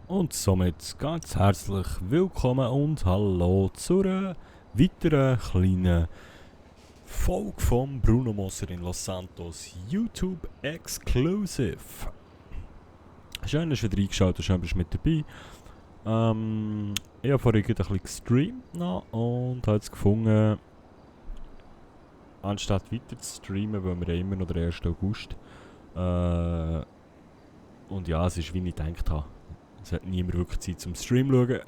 Und somit ganz herzlich willkommen und hallo zu einer weiteren kleinen Folge von Bruno Moser in Los Santos YouTube Exclusive. Schön, dass du wieder eingeschaltet, schön, bist du mit dabei. Ich habe vorhin ein bisschen gestreamt noch und habe jetzt gefunden, anstatt weiter zu streamen, weil wir ja immer noch den 1. August. Und ja, es ist wie ich gedacht habe. Es hat niemand wirklich Zeit zum Stream zu schauen.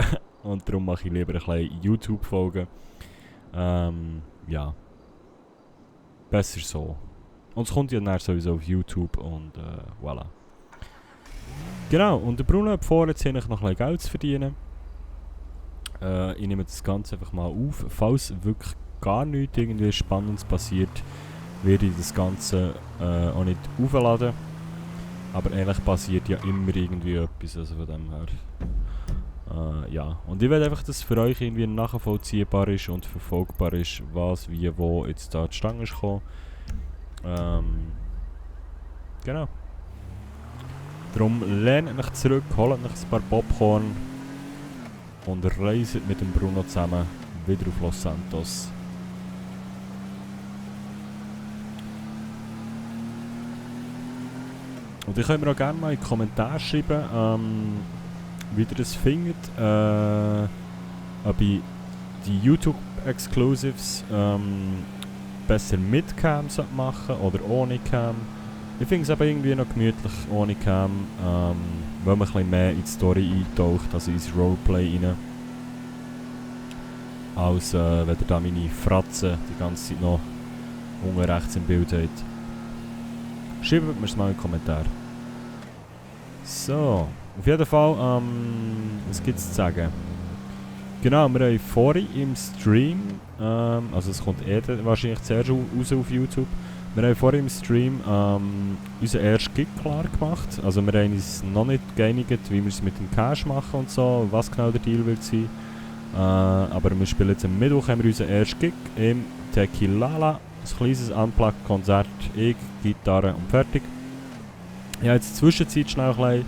Und darum mache ich lieber ein bisschen YouTube-Folgen. Ja. Besser so. Und es kommt ja dann sowieso auf YouTube und voilà. Genau, und der Bruno hat vor, jetzt noch ein bisschen Geld zu verdienen. Ich nehme das Ganze einfach mal auf. Falls wirklich gar nichts irgendwie Spannendes passiert, werde ich das Ganze auch nicht aufladen. Aber eigentlich passiert ja immer irgendwie etwas, also von dem her. Ja, und ich will einfach, dass es für euch irgendwie nachvollziehbar ist und verfolgbar ist, was, wie, wo jetzt da zustande ist gekommen. Genau. Darum lehnt euch zurück, holt euch ein paar Popcorn und reist mit dem Bruno zusammen wieder auf Los Santos. Und ihr könnt mir auch gerne mal in die Kommentare schreiben, wie ihr es findet, ob ich die YouTube-Exclusives besser mit Cam machen oder ohne Cam. Ich finde es aber irgendwie noch gemütlich ohne Cam, weil man ein bisschen mehr in die Story eintaucht, also ins Roleplay rein. Als wenn ihr da meine Fratze die ganze Zeit noch unten rechts im Bild habt. Schreibt mir es mal in die Kommentare. So, auf jeden Fall, was gibt es zu sagen? Genau, wir haben vorhin im Stream, also es kommt wahrscheinlich zuerst raus auf YouTube, wir haben vorhin im Stream unseren ersten Gig klar gemacht. Also wir haben uns noch nicht geeinigt, wie wir es mit dem Cash machen und so, was genau der Deal wird sein. Aber wir spielen jetzt am Mittwoch, haben wir unseren ersten Gig im Tequilala. Ein kleines Unplugged-Konzert, ich, Gitarre und fertig. Ich habe jetzt in der Zwischenzeit schnell ein bisschen,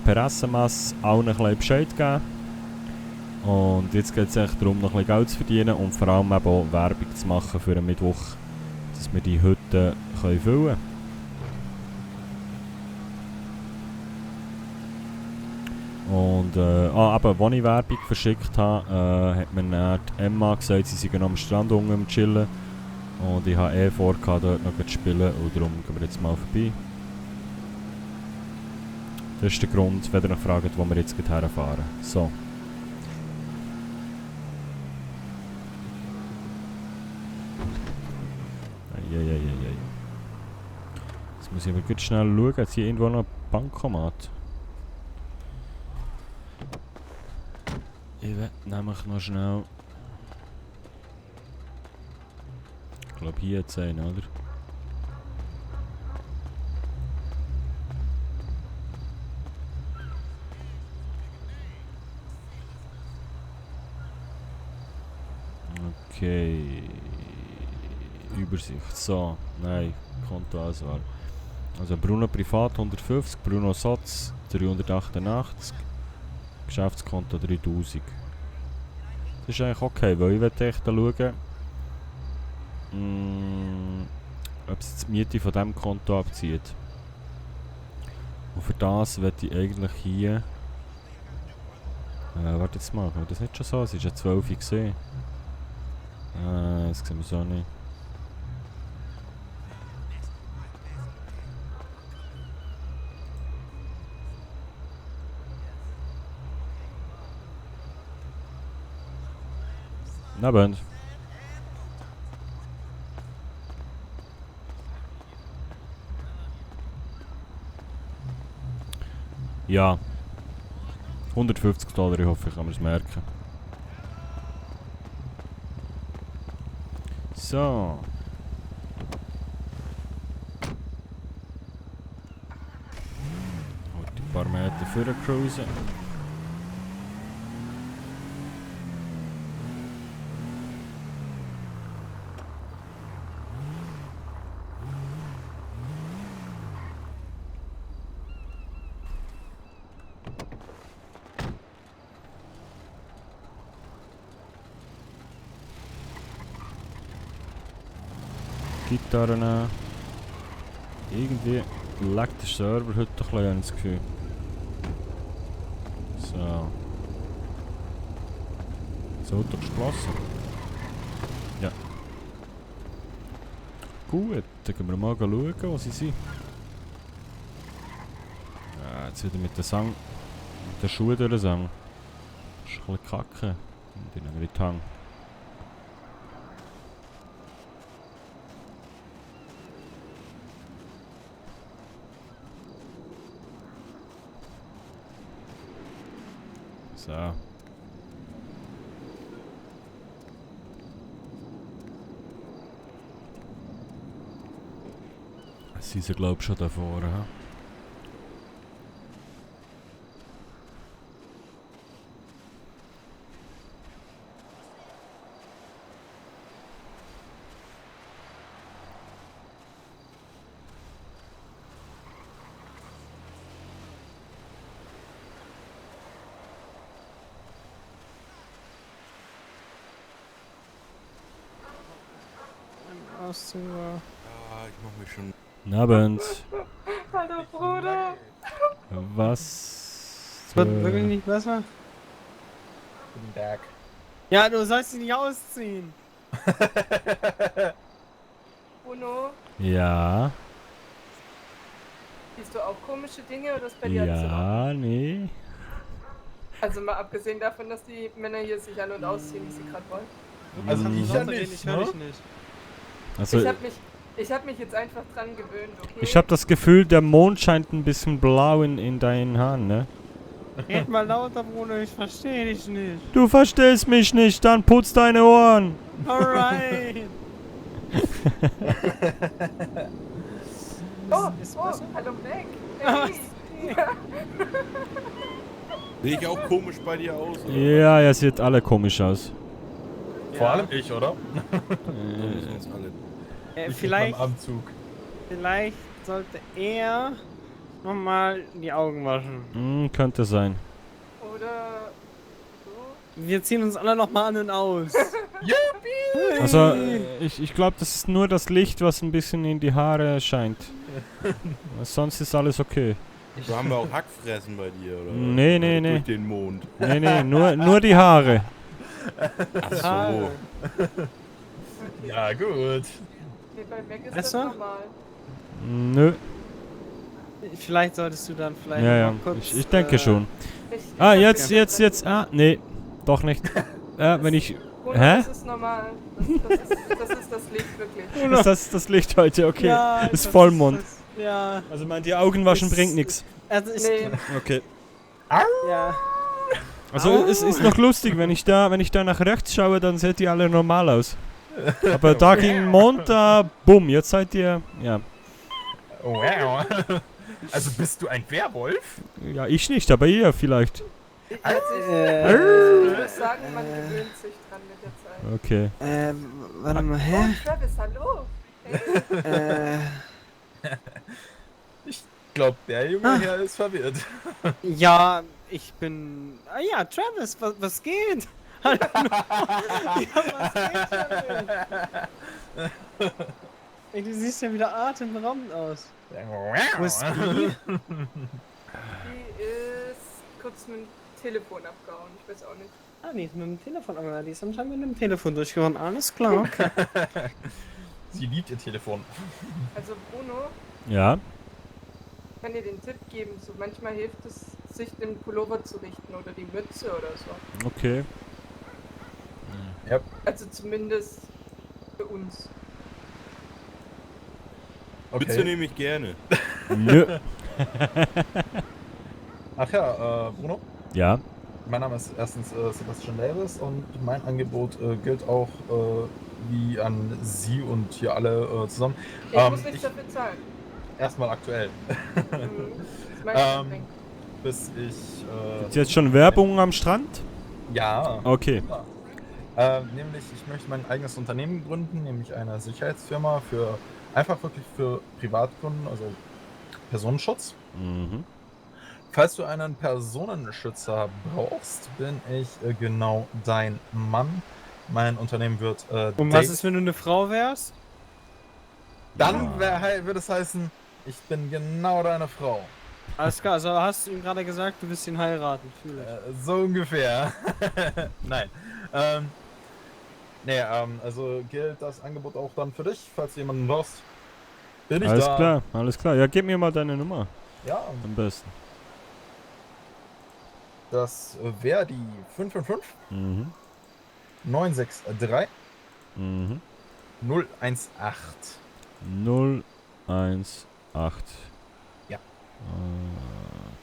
per SMS allen ein bisschen Bescheid gegeben. Und jetzt geht es echt darum, noch ein bisschen Geld zu verdienen und vor allem eben auch Werbung zu machen für einen Mittwoch, dass wir die Hütte füllen können. Und eben, als ich Werbung verschickt habe, hat mir dann die Emma gesagt, sie seien am Strand unten am Chillen. Und ich habe vor, dort noch zu spielen und darum gehen wir jetzt mal vorbei. Das ist der Grund, wenn ihr noch fragt, wo wir jetzt herfahren. So. Eieieiei. Jetzt muss ich aber ganz schnell schauen, jetzt hier irgendwo noch ein Bankomat. Ich will nämlich noch schnell... Ich glaube hier jetzt einen, oder? Okay. Übersicht. So, nein, Kontoauswahl. Also Bruno Privat 150, Bruno Satz 388, Geschäftskonto 3000. Das ist eigentlich okay, weil ich will echt schauen, ob es die Miete von diesem Konto abzieht. Und für das werde ich eigentlich hier... warte jetzt mal, kann das nicht schon so? Es ist ja 12 Uhr gesehen. Das sehen wir so nicht. Na Band. Ja. $150, ich hoffe, ich kann mir es merken. So. Heute ein paar Meter vorher cruisen. Gitarren an. Irgendwie leckt der Server heute ein bisschen, habe ich das Gefühl. So. Das Auto geschlossen. Ja. Gut, dann gehen wir mal schauen, wo sie sind. Ja, jetzt wieder mit der Sang. Mit der Schuhe durch den Sang. Das ist ein bisschen kacke. Und dann wieder in die Hang. So. Sie sind glaube ich schon da vorne. He? Auszüge. Ah, ich mach mich schon. Guten Abend. Hallo Bruder. Was? Das wird wirklich nicht besser? Guten Tag. Ja, du sollst dich nicht ausziehen. Bruno, Ja. siehst du auch komische Dinge oder ist bei dir alles in Ordnung? Ja, nee. Also mal abgesehen davon, dass die Männer hier sich an- und ausziehen, wie sie gerade wollen. Also Mm. ich ja nicht, Ich höre dich nicht. Also, Ich hab mich jetzt einfach dran gewöhnt, okay? ich habe das Gefühl, der Mond scheint ein bisschen blau in deinen Haaren, ne? Red mal lauter, Bruder, ich verstehe dich nicht. Du verstehst mich nicht, dann putz deine Ohren. Alright. Oh, Ist oh, besser? hallo Mac. Ah, Hey. Sehe ich auch komisch bei dir aus? Oder? Ja, ihr seht alle komisch aus. Vor allem ich, oder? Wir müssen uns alle. Ich mit Vielleicht, meinem Anzug. vielleicht sollte er nochmal die Augen waschen. Könnte sein. Oder so. Wir ziehen uns alle nochmal an und aus. Also, ich glaube, das ist nur das Licht, was ein bisschen in die Haare scheint. Sonst ist alles okay. Da haben wir auch Hackfressen bei dir, oder? Nee, Oder nee, nee. Durch den Mond. Nee, nur die Haare. Ach so. Haare. Ja, gut. Nee, bei Mac ist Besser? das normal. Nö. Vielleicht solltest du dann vielleicht Ja, ja. mal kurz... Ich denke schon. Ich Ah, hab jetzt. jetzt- Ah, nee. Doch nicht. Wenn ich... Bruno, Hä? das ist normal. Das ist das Licht wirklich. Ist das Licht heute? Okay. Ja, ist das Vollmond. das- Ja. Also mein, die Augen waschen Ist- bringt nichts. Also ich... Nee, Okay. Ja. Also es ist noch lustig, wenn ich da nach rechts schaue, dann seht ihr alle normal aus. Aber da gegen Mond, da bumm, jetzt seid ihr, ja. Wow. Also bist du ein Werwolf? Ja, ich nicht, aber ihr vielleicht. also ich muss sagen, man gewöhnt sich dran mit der Zeit. Okay. Warte mal, Oh, Travis, hallo. Hey. Ich glaube, der Junge hier ist verwirrt. Ja, ich bin... Ah ja, Travis, was geht? Hallo. Ja, was geht, Travis? Ey, du siehst ja wieder atemberaubend aus. Wo ist Bee? Die ist kurz mit dem Telefon abgehauen. Ich weiß auch nicht. Ah, die ist mit dem Telefon, aber die ist anscheinend mit dem Telefon durchgehauen. Alles klar, okay. Sie liebt ihr Telefon. Also Bruno, Ja. ich kann dir den Tipp geben, so manchmal hilft es, sich den Pullover zu richten oder die Mütze oder so. Okay. Also zumindest für uns. Witze nehme ich gerne. Nö. Ach ja, Bruno. Ja. Mein Name ist erstens Sebastian Davis und mein Angebot gilt auch wie an Sie und hier alle zusammen. Ich muss nichts dafür zahlen. Erstmal aktuell. Das ist mein Ding. Bis ich. Ist jetzt schon Werbung am Strand? Ja. Okay. Nämlich, ich möchte mein eigenes Unternehmen gründen, nämlich eine Sicherheitsfirma für einfach wirklich für Privatkunden, also Personenschutz. Mhm. Falls du einen Personenschützer brauchst, bin ich genau dein Mann. Mein Unternehmen wird Und was ist, wenn du eine Frau wärst? Dann würde es heißen, ich bin genau deine Frau. Alles klar, also hast du ihm gerade gesagt, du willst ihn heiraten, fühle ich. So ungefähr. Nein. Also gilt das Angebot auch dann für dich, falls du jemanden brauchst. Bin ich Alles da. klar, alles klar. Ja, gib mir mal deine Nummer. Ja, Am besten. das wäre die 555 Mhm. 963 Mhm. 018. 018. Ja.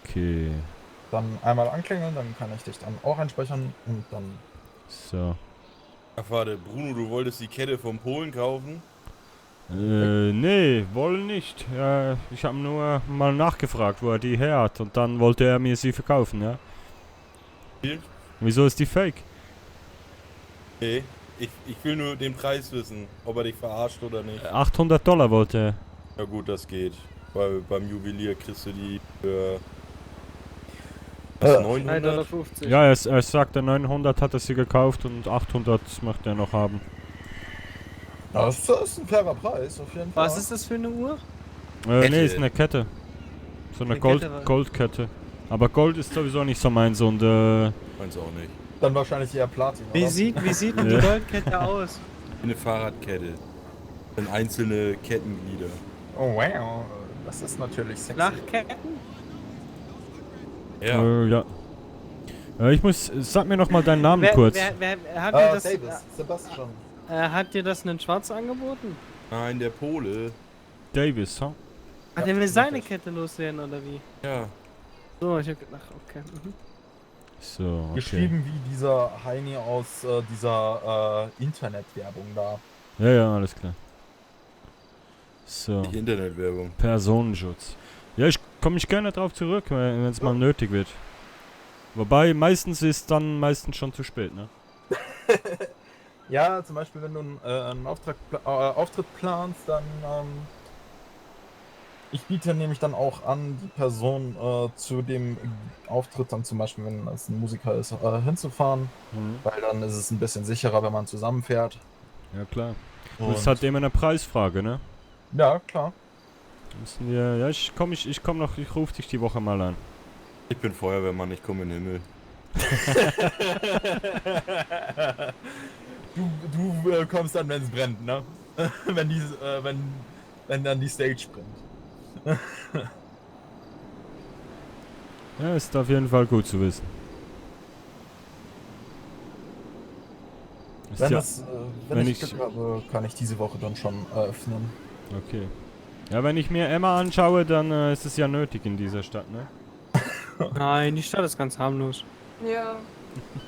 Okay. Dann einmal anklingeln, dann kann ich dich dann auch einspeichern und dann. So. Ach warte, Bruno, du wolltest die Kette vom Polen kaufen? Nee, wollen nicht. Ich habe nur mal nachgefragt, wo er die her hat. Und dann wollte er mir sie verkaufen, ja. Viel? Wieso ist die fake? Nee, ich will nur den Preis wissen, ob er dich verarscht oder nicht. $800 wollte er. Ja gut, das geht. Weil beim Juwelier kriegst du die für... Was, 900? 1,50 Ja, er sagte 900 hat er sie gekauft und 800 möchte er noch haben. Das ist ein fairer Preis, auf jeden Fall. Was ist das für eine Uhr? Nee, ist eine Kette. So eine Eine Kette, Goldkette. Aber Gold ist sowieso nicht so meins und Meinst auch nicht. Dann wahrscheinlich eher Platin, Wie oder? sieht denn die Ja. Goldkette aus? Eine Fahrradkette. Sind einzelne Kettenglieder. Oh wow, das ist natürlich sexy. Flachketten? Ja. ja. Sag mir noch mal deinen Namen kurz. Wer hat dir das? Davis, Sebastian. Hat dir das einen Schwarz angeboten? Nein, der Pole. Davis, ha? Ach, der will seine Kette loswerden oder wie? Ja. So, ich hab gedacht, okay. Mhm. So, okay. Geschrieben wie dieser Heini aus dieser Internetwerbung da. Ja, alles klar. So, Nicht Internetwerbung. Personenschutz. Ja, ich komme mich gerne drauf zurück, wenn es mal nötig wird. Wobei, meistens ist dann schon zu spät, ne? Ja, zum Beispiel, wenn du einen Auftritt planst, dann ich biete nämlich dann auch an, die Person zu dem Auftritt dann zum Beispiel, wenn es ein Musiker ist, hinzufahren, Mhm. weil dann ist es ein bisschen sicherer, wenn man zusammenfährt. Ja, klar. Und Das ist halt immer eine Preisfrage, ne? ja, klar. Müssen wir, ja, ich rufe dich die Woche mal an. Ich bin Feuerwehrmann, ich komme in den Himmel. Du kommst dann, wenn es brennt, ne? wenn dann die Stage brennt. Ja, ist auf jeden Fall gut zu wissen. Ist Wenn, ja, wenn wenn ich ich- Glück habe, kann ich diese Woche dann schon eröffnen. okay. Ja, wenn ich mir Emma anschaue, dann ist es ja nötig in dieser Stadt, ne? Nein, die Stadt ist ganz harmlos. Ja.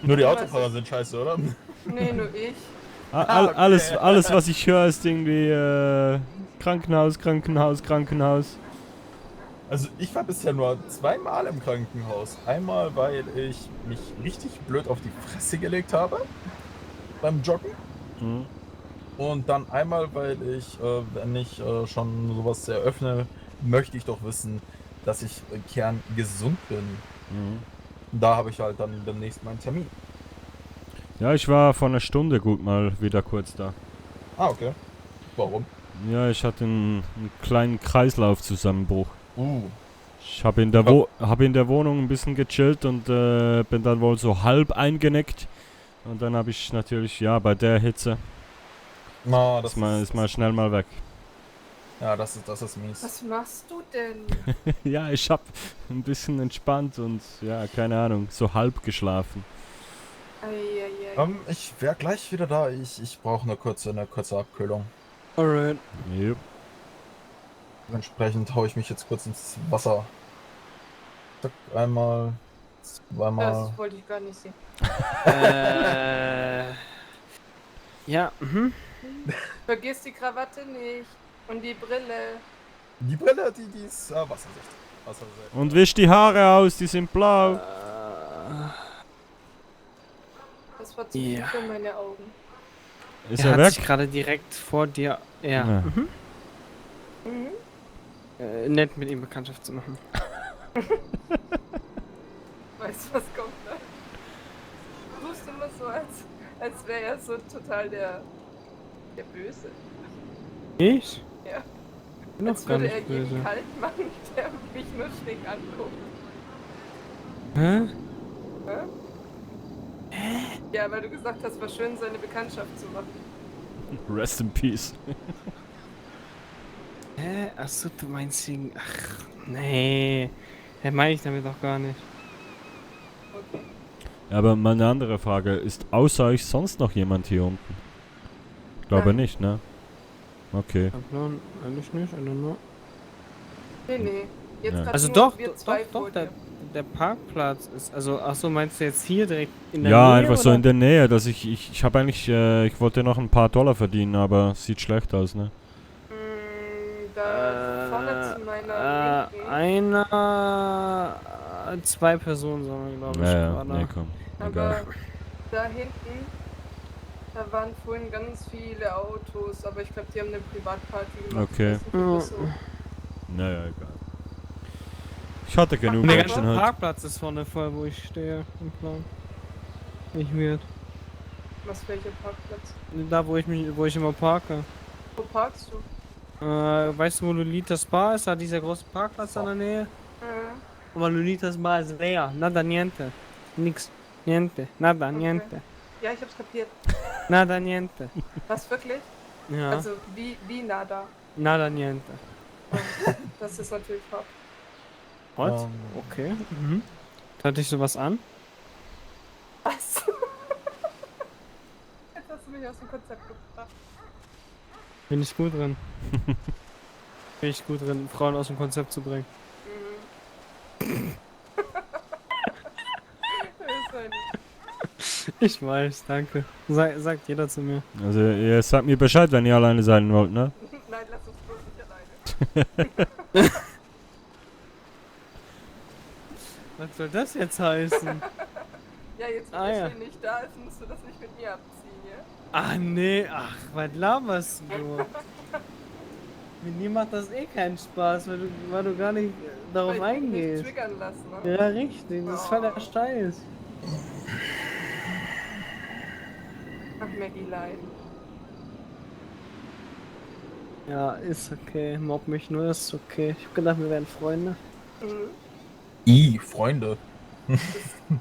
Nur die Ja, Autofahrer sind scheiße, oder? Nee, nur ich. Okay. Alles, was ich höre, ist irgendwie Krankenhaus. Also ich war bisher nur zweimal im Krankenhaus. Einmal, weil ich mich richtig blöd auf die Fresse gelegt habe beim Joggen. Mhm. Und dann einmal, weil ich, wenn ich schon sowas eröffne, möchte ich doch wissen, dass ich kerngesund bin. Mhm. Da habe ich halt dann demnächst meinen Termin. Ja, ich war vor einer Stunde gut mal wieder kurz da. Ah, okay. Warum? Ja, ich hatte einen kleinen Kreislaufzusammenbruch. Ich habe in der Wohnung ein bisschen gechillt und bin dann wohl so halb eingeneckt. Und dann habe ich natürlich, ja, bei der Hitze Na, ist mal schnell mal weg. Ja, das ist mies. Was machst du denn? Ja, ich habe ein bisschen entspannt und ja, keine Ahnung, so halb geschlafen. Eieiei. Ich wäre gleich wieder da. Ich brauche eine kurze Abkühlung. Alright. Yep. Entsprechend haue ich mich jetzt kurz ins Wasser. Zack, einmal, zweimal. Das wollte ich gar nicht sehen. Ja, Vergiss die Krawatte nicht. Und die Brille. Die Brille, die ist wasserdicht. Wasserdicht. Und wisch die Haare aus, die sind blau. Das war zu Ja. viel für meine Augen. Ist er er hat weg? sich gerade direkt vor dir. Ja. Ja. Mhm. Mhm. Nett mit ihm Bekanntschaft zu machen. Weißt du, was kommt da? Du tust immer so, als wäre er so total der Böse. Ich? Ja. Bin doch Als gar würde er nicht jeden böse. kalt machen, der mich nur schräg anguckt. Hä? Ja, weil du gesagt hast, war schön, seine Bekanntschaft zu machen. Rest in Peace. Hä? Achso, du meinst wegen. Ach, nee. Hä, meine ich damit doch gar nicht. Okay. Aber mal eine andere Frage. Ist außer euch sonst noch jemand hier unten? Glaube Nein. nicht, ne? Okay. Abladen, eigentlich nicht, I don't know. Nee. Jetzt Ja. grad Also nur doch, wir zwei vor doch, dir. der Parkplatz ist. Also, achso, meinst du jetzt hier direkt in der Ja, Nähe? einfach so oder? in der Nähe, dass ich habe eigentlich, ich wollte noch ein paar Dollar verdienen, aber sieht schlecht aus, ne? Da vorne zu meiner Linken. Zwei Personen, sagen wir, glaube ich, Ja, gerade. nee, komm. Aber Egal. da hinten, da waren vorhin ganz viele Autos, aber ich glaube, die haben eine Privatparty gemacht. Okay. Ich weiß nicht, ob das so. Naja, egal. Ich hatte genug Der Action ganze halt. Parkplatz ist vorne voll, wo ich stehe. Im Plan. Nicht weird. Was, welcher Parkplatz? Da, wo ich immer parke. Wo parkst du? Weißt du, wo Lolitas Bar ist? Da dieser große Parkplatz in der Nähe. Aber Lolitas Bar ist leer. Nada niente. Nix. Niente. Nada Okay. niente. Ja, ich hab's kapiert. Nada niente. Was, wirklich? Ja. Also, wie nada? Nada niente. Das ist natürlich hart. What? Okay. Mhm. Hatte ich sowas an? Was? Jetzt hast du mich aus dem Konzept gebracht. Bin ich gut drin. Bin ich gut drin, Frauen aus dem Konzept zu bringen. Ich weiß, danke. Sagt jeder zu mir. Also, ihr sagt mir Bescheid, wenn ihr alleine sein wollt, ne? Nein, lass uns bloß nicht alleine. Was soll das jetzt heißen? Ja, jetzt, wo Ah, der ja. Schwede nicht da ist, musst du das nicht mit mir abziehen, ja? Ach nee, ach, was laberst du? Mit dir macht das eh keinen Spaß, weil du gar nicht darauf Weil ich mich nicht eingehst. triggern lassen, ne? Ja, richtig, das ist voll der Steiß. Ach, Maggie leid. Ja, ist okay. Mobb mich nur, ist okay. Ich hab gedacht, wir wären Freunde. Freunde.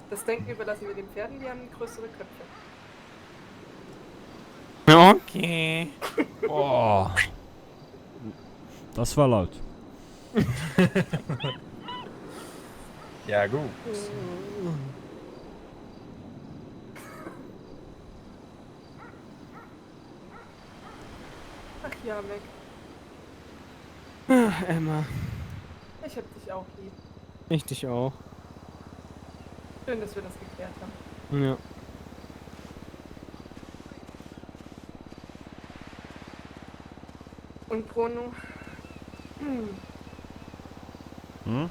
Das Denken überlassen wir den Pferden, die haben größere Köpfe. Okay. Oh. Das war laut. Ja, gut. Ach ja, Meg. Ach, Emma, Ich hab dich auch lieb. ich dich auch. Schön, dass wir das geklärt haben. Ja. Und Bruno? Hm?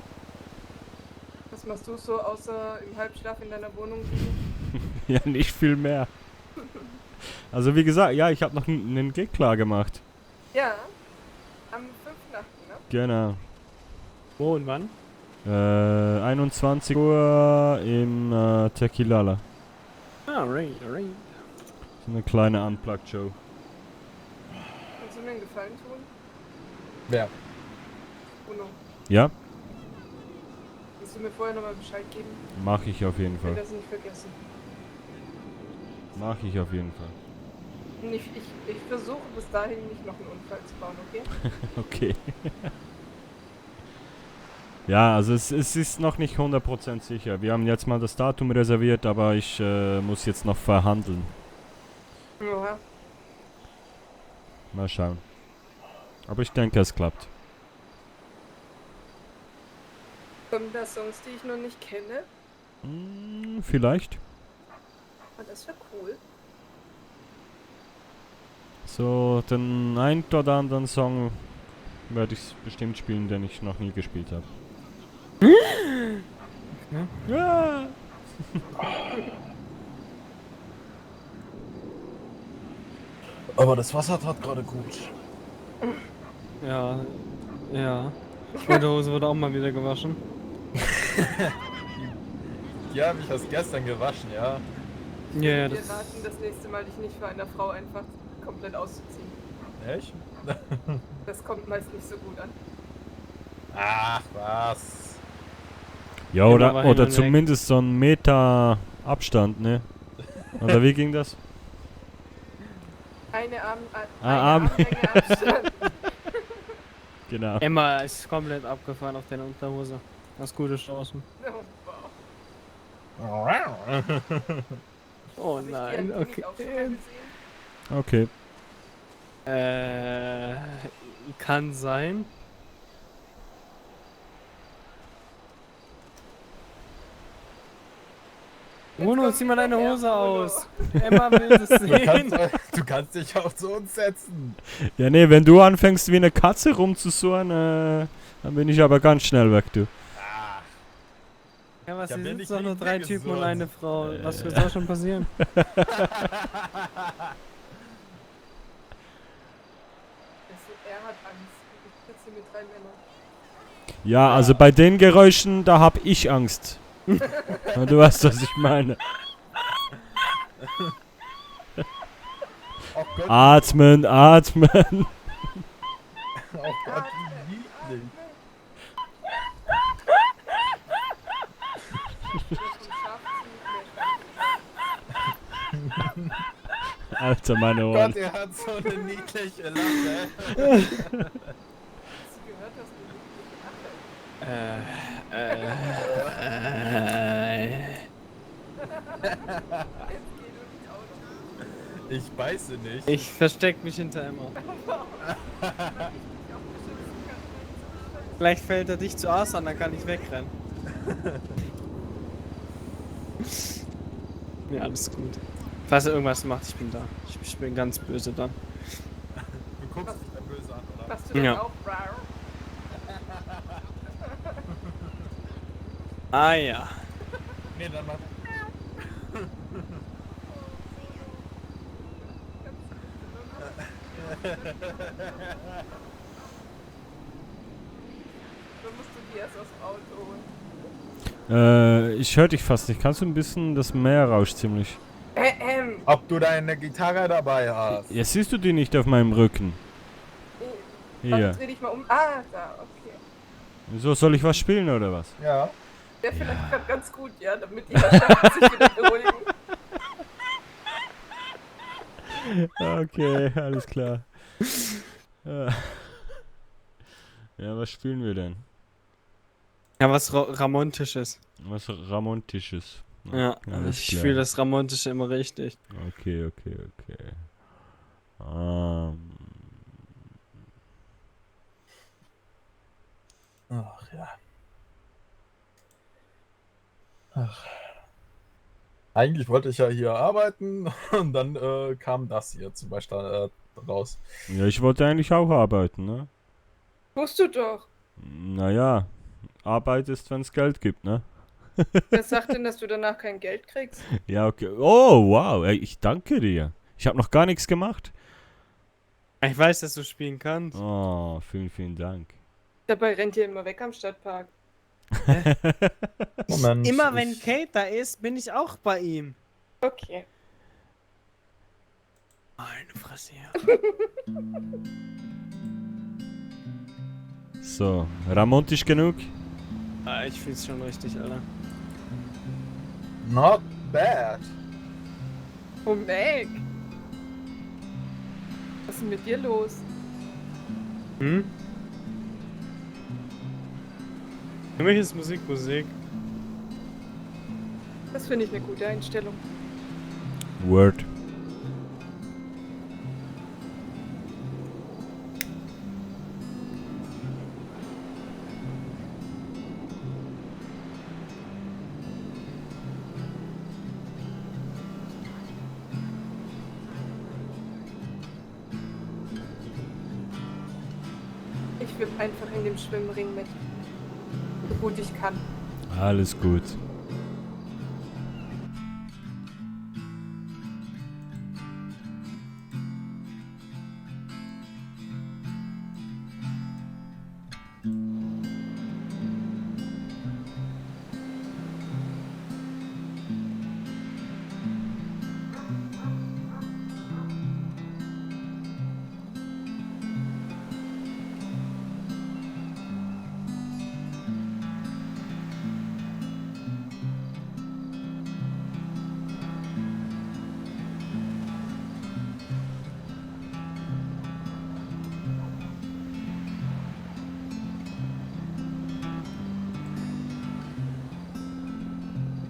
Was machst du so, außer im Halbschlaf in deiner Wohnung liegen? Ja, nicht viel mehr. Also wie gesagt, ja, ich habe noch einen Gig klar gemacht. Ja, am 5. ne? Genau. Wo und wann? 21 Uhr im Tequilala. Ah, right. So eine kleine Unplugged-Show. Kannst du mir einen Gefallen tun? Wer? Bruno, Ja, willst du mir vorher nochmal Bescheid geben? mache ich auf jeden Ich will Fall. das nicht vergessen. Mache ich auf jeden Fall. Und ich versuche bis dahin nicht noch einen Unfall zu bauen, okay? Okay. Ja, also es ist noch nicht 100% sicher. Wir haben jetzt mal das Datum reserviert, aber ich muss jetzt noch verhandeln. Ja. Mal schauen. Aber ich denke, es klappt. Kommen da Songs, die ich noch nicht kenne? Vielleicht. Ah, das wäre cool. So, den einen oder anderen Song werde ich bestimmt spielen, den ich noch nie gespielt habe. Ja. Aber das Wasser tat gerade gut. Ja. Meine Hose wurde auch mal wieder gewaschen. Die habe ich erst gestern gewaschen, ja. Ja, Wir das. raten das nächste Mal, dich nicht für eine Frau einfach komplett auszuziehen. Echt? Das kommt meist nicht so gut an. Ach, was? Ja, Immer mal hin oder und weg. zumindest so ein Meter Abstand, ne? Oder wie ging das? Eine Arm- Armlänge Abstand. Genau. Emma ist komplett abgefahren auf deine Unterhose. Hast gute Chancen. Oh, wow. Oh Hab ich die nein, eigentlich okay. auch schon mal gesehen? Okay. Kann sein. Bruno, kommt zieh mal wieder deine her, Hose Bruno. aus. Emma will es sehen. Du kannst dich auch zu uns setzen. Ja, nee, wenn du anfängst wie eine Katze rumzusurren, dann bin ich aber ganz schnell weg, du. Ach, Ja, was, Ja, hier wenn sind ich doch nur nicht 3 weggesurrt. Typen und eine Frau. Was soll schon passieren? Also, er hat Angst. Ich sitze mit 3 Männern. Ja, also bei den Geräuschen, da hab ich Angst. Ja, du weißt, was ich meine. oh Gott, Atmen, atmen. oh Gott, wie niedlich. Der vom Schaf ziemlich mehr Schaf. Alter, meine Oh Ohren. Gott, er hat so eine niedliche Lache. Hast du gehört, dass du Jetzt geh du ins Auto. Ich beiße nicht. Ich versteck mich hinter Emma. Vielleicht fällt er dich zuerst an, dann kann ich wegrennen. Ja, alles gut. Falls er irgendwas macht, ich bin da. Ich bin ganz böse dann. Du guckst dich dann böse an, oder? Machst du dann Ja. auch rar? Ah ja. Nee, dann mach. Dann musst du die erst aus dem Auto holen. Ich höre dich fast nicht. Kannst du ein bisschen das Meer rauscht ziemlich? Ob du deine Gitarre dabei hast? Jetzt siehst du die nicht auf meinem Rücken. Hier. Dreh dich mal um. Ah, da, okay. So, soll ich was spielen oder was? Ja. Der vielleicht gerade ganz gut, ja, damit die Herrschaften sich wieder beruhigen. Okay, alles klar. Ja, was spielen wir denn? Ja, was Ramontisches. Was Ramontisches. Ja, alles ich klar. fühle das Ramontische immer richtig. Okay. Ach ja. Ach. Eigentlich wollte ich ja hier arbeiten und dann kam das hier zum Beispiel raus. Ja, ich wollte eigentlich auch arbeiten, ne? Tust du doch. Naja, Arbeit ist, wenn es Geld gibt, ne? Wer sagt denn, dass du danach kein Geld kriegst? Ja, okay. Oh, wow, ey, ich danke dir. Ich habe noch gar nichts gemacht. Ich weiß, dass du spielen kannst. Oh, vielen Dank. Dabei rennt ihr immer weg am Stadtpark. Moment. Immer wenn Kate da ist, bin ich auch bei ihm. Okay. Meine Fresse, ja. So, Ramontisch genug? Ah, ich fühl's schon richtig, Alter. Not bad. Oh, Meg. Was ist denn mit dir los? Hm? Für mich ist Musik Musik. Das finde ich eine gute Einstellung. Word. Ich schwimme einfach in dem Schwimmring mit. So gut ich kann. Alles gut.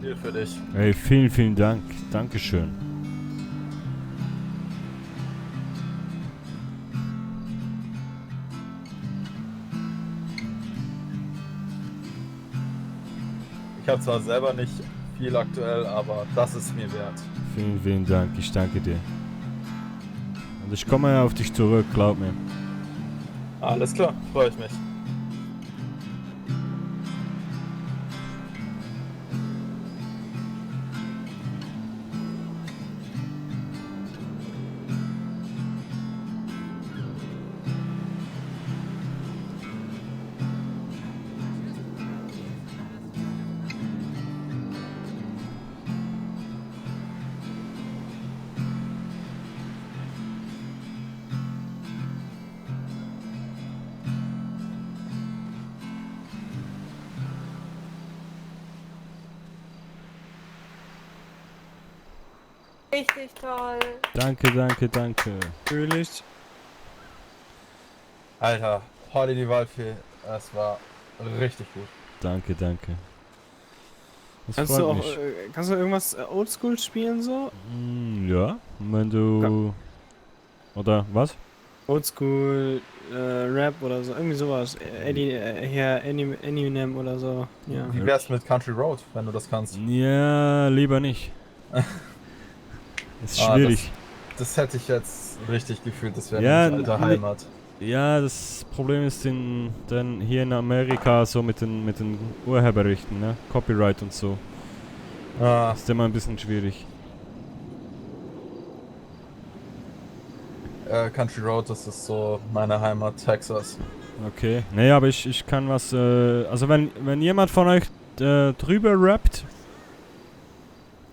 Spiel für dich. Ey, vielen, vielen Dank. Dankeschön. Ich habe zwar selber nicht viel aktuell, aber das ist mir wert. Vielen, vielen Dank. Ich danke dir. Und ich komme auf dich zurück, glaub mir. Alles klar, freue ich mich. Richtig toll. Danke, danke, danke. Natürlich. Alter, heute die Wahlfee, es war richtig gut. Danke, danke. Das Kannst du freut auch mich. kannst du irgendwas Oldschool spielen so? Ja, wenn du... Oder was? Oldschool Rap oder so, irgendwie sowas. Hier Eminem oder so. Ja. Wie wär's mit Country Road, wenn du das kannst? Ja, lieber nicht. Ist Ah, schwierig. Das hätte ich jetzt richtig gefühlt, das wäre Ja, nämlich alte Heimat. Ja, das Problem ist denn hier in Amerika so mit den Urheberrechten, ne? Copyright und so. Ah, Ist immer ein bisschen schwierig. Country Road, das ist so meine Heimat, Texas. Okay. Nee, aber ich kann was, also wenn jemand von euch drüber rappt,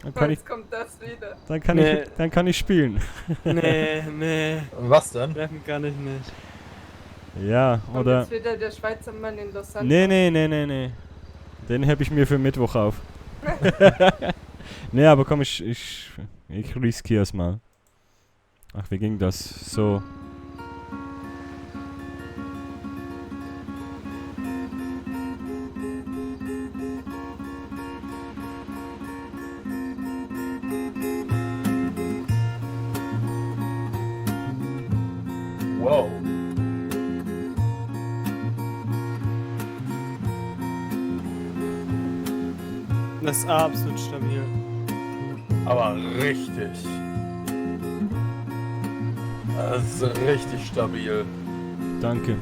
dann kann ich, Jetzt kommt das wieder. dann kann ich spielen. Nee, Was denn? rappen kann ich nicht. Ja, Kommt oder... jetzt wieder der Schweizer Mann in Los Santos. Nee. Den heb ich mir für Mittwoch auf. Nee, aber komm, ich riskier's mal. Ach, wie ging das? So. Wow. Das ist absolut stabil. Aber richtig. Das ist richtig stabil. Danke.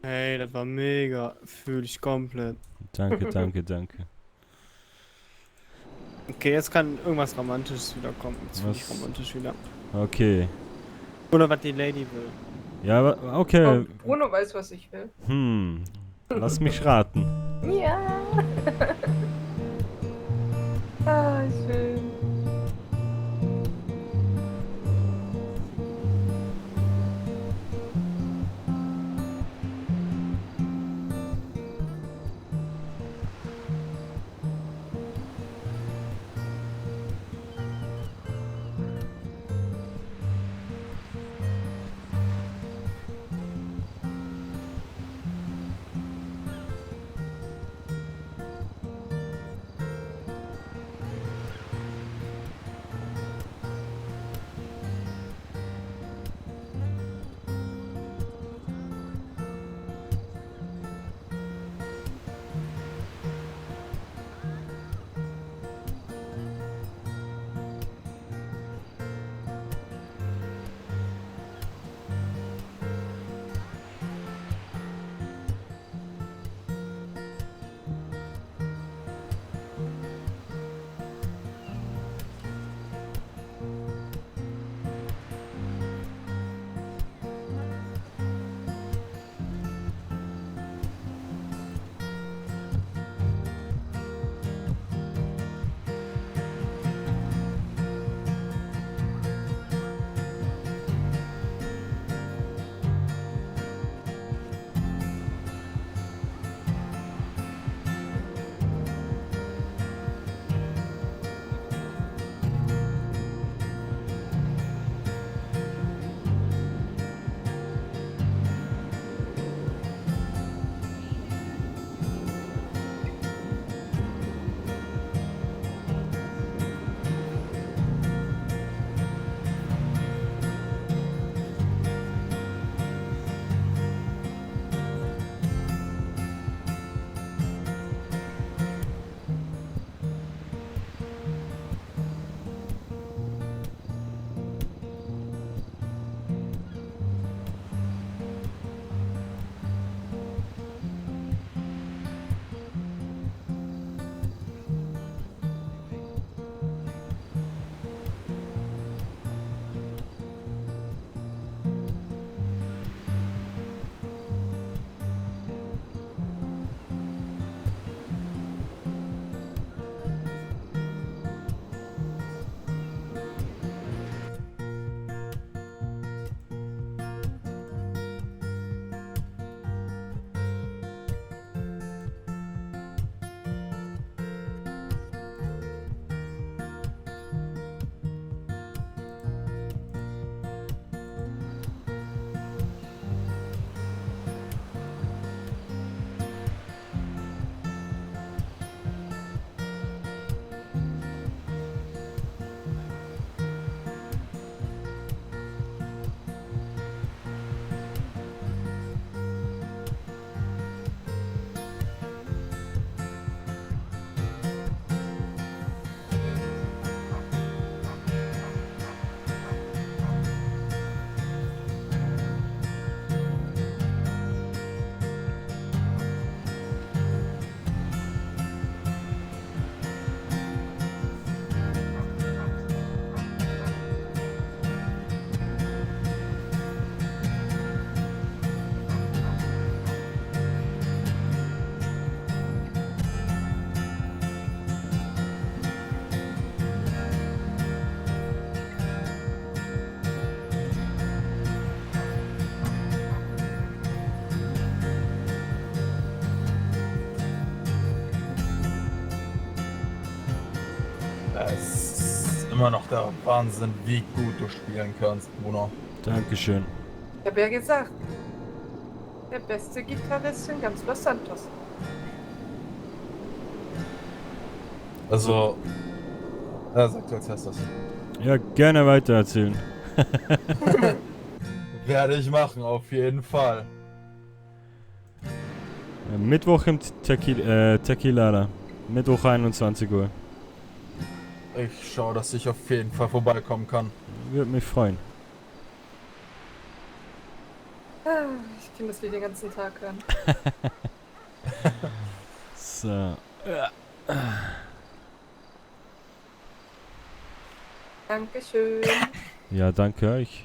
Hey, das war mega. Fühl ich komplett. Danke, danke. Okay, jetzt kann irgendwas Romantisches wieder kommen. Jetzt fühl ich Was? romantisch wieder. Okay. Oder was die Lady will. Ja, okay. Oh, Bruno weiß, was ich will. Lass mich raten. Ja. Ah, schön. immer noch der Wahnsinn, wie gut du spielen kannst, Bruno. Dankeschön. Ich habe ja gesagt, der beste Gitarrist in ganz Los Santos. Also, sagt du als erstes. Ja, gerne weitererzählen. Werde ich machen, auf jeden Fall. Mittwoch im Tequila. Mittwoch 21 Uhr. Ich schaue, dass ich auf jeden Fall vorbeikommen kann. Würde mich freuen. Ich kann das Lied den ganzen Tag hören. So. Dankeschön. Ja, danke euch.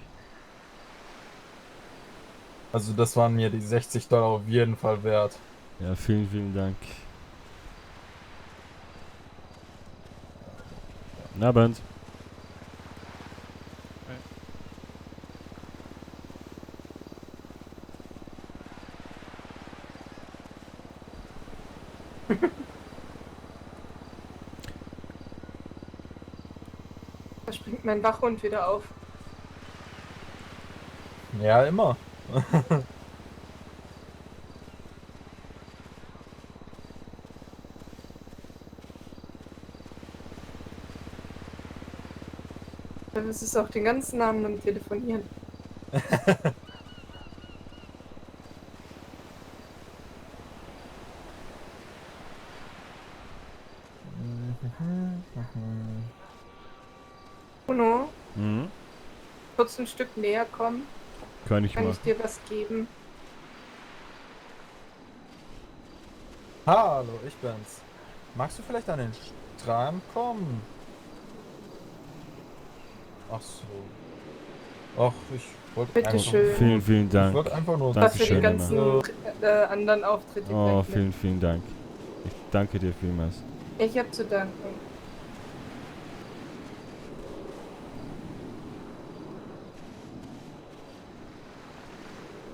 Also das waren mir die $60 auf jeden Fall wert. Ja, vielen, vielen Dank. Guten Abend. Da springt mein Wachhund wieder auf. Ja, immer. Das ist auch den ganzen Abend am Telefonieren. Bruno, Mhm. kurz ein Stück näher kommen. Kann ich Kann ich machen. dir was geben? Hallo, ich bin's. Magst du vielleicht an den Strand kommen? Ach so. Ach, ich wollte Bitte einfach, schön. Vielen, vielen ich Dank. wollte einfach nur Danke Was für die schön, ganzen anderen Auftritte Oh, gleich mit. vielen, vielen Dank. Ich danke dir vielmals. Ich hab zu danken.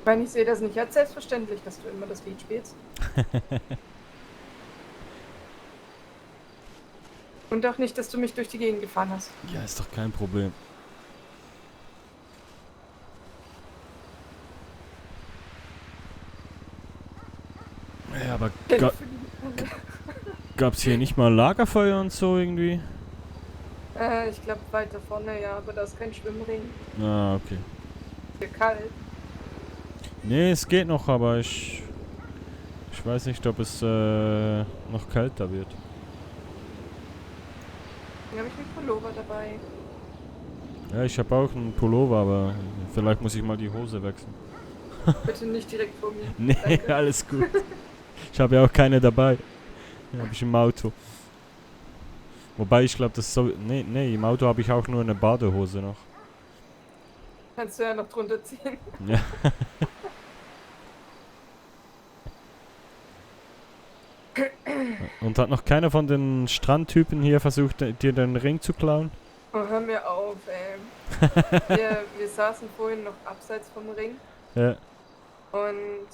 Ich meine, ich sehe das nicht als selbstverständlich, dass du immer das Lied spielst. Und auch nicht, dass du mich durch die Gegend gefahren hast. Ja, ist doch kein Problem. Ja, aber gab's hier nicht mal Lagerfeuer und so irgendwie? Ich glaube weiter vorne, ja, aber da ist kein Schwimmring. Ah, okay. Hier kalt. Nee, es geht noch, aber ich weiß nicht, ob es noch kälter wird. Hier habe ich einen Pullover dabei. Ja, ich habe auch einen Pullover, aber vielleicht muss ich mal die Hose wechseln. Bitte nicht direkt vor mir. Nee, Danke. alles gut. Ich habe ja auch keine dabei. Die habe ich im Auto. Wobei ich glaube, das ist so. Nee, im Auto habe ich auch nur eine Badehose noch. Kannst du ja noch drunter ziehen. Ja. Und hat noch keiner von den Strandtypen hier versucht, dir den Ring zu klauen? Oh, hör mir auf, ey. Wir saßen vorhin noch abseits vom Ring Ja. und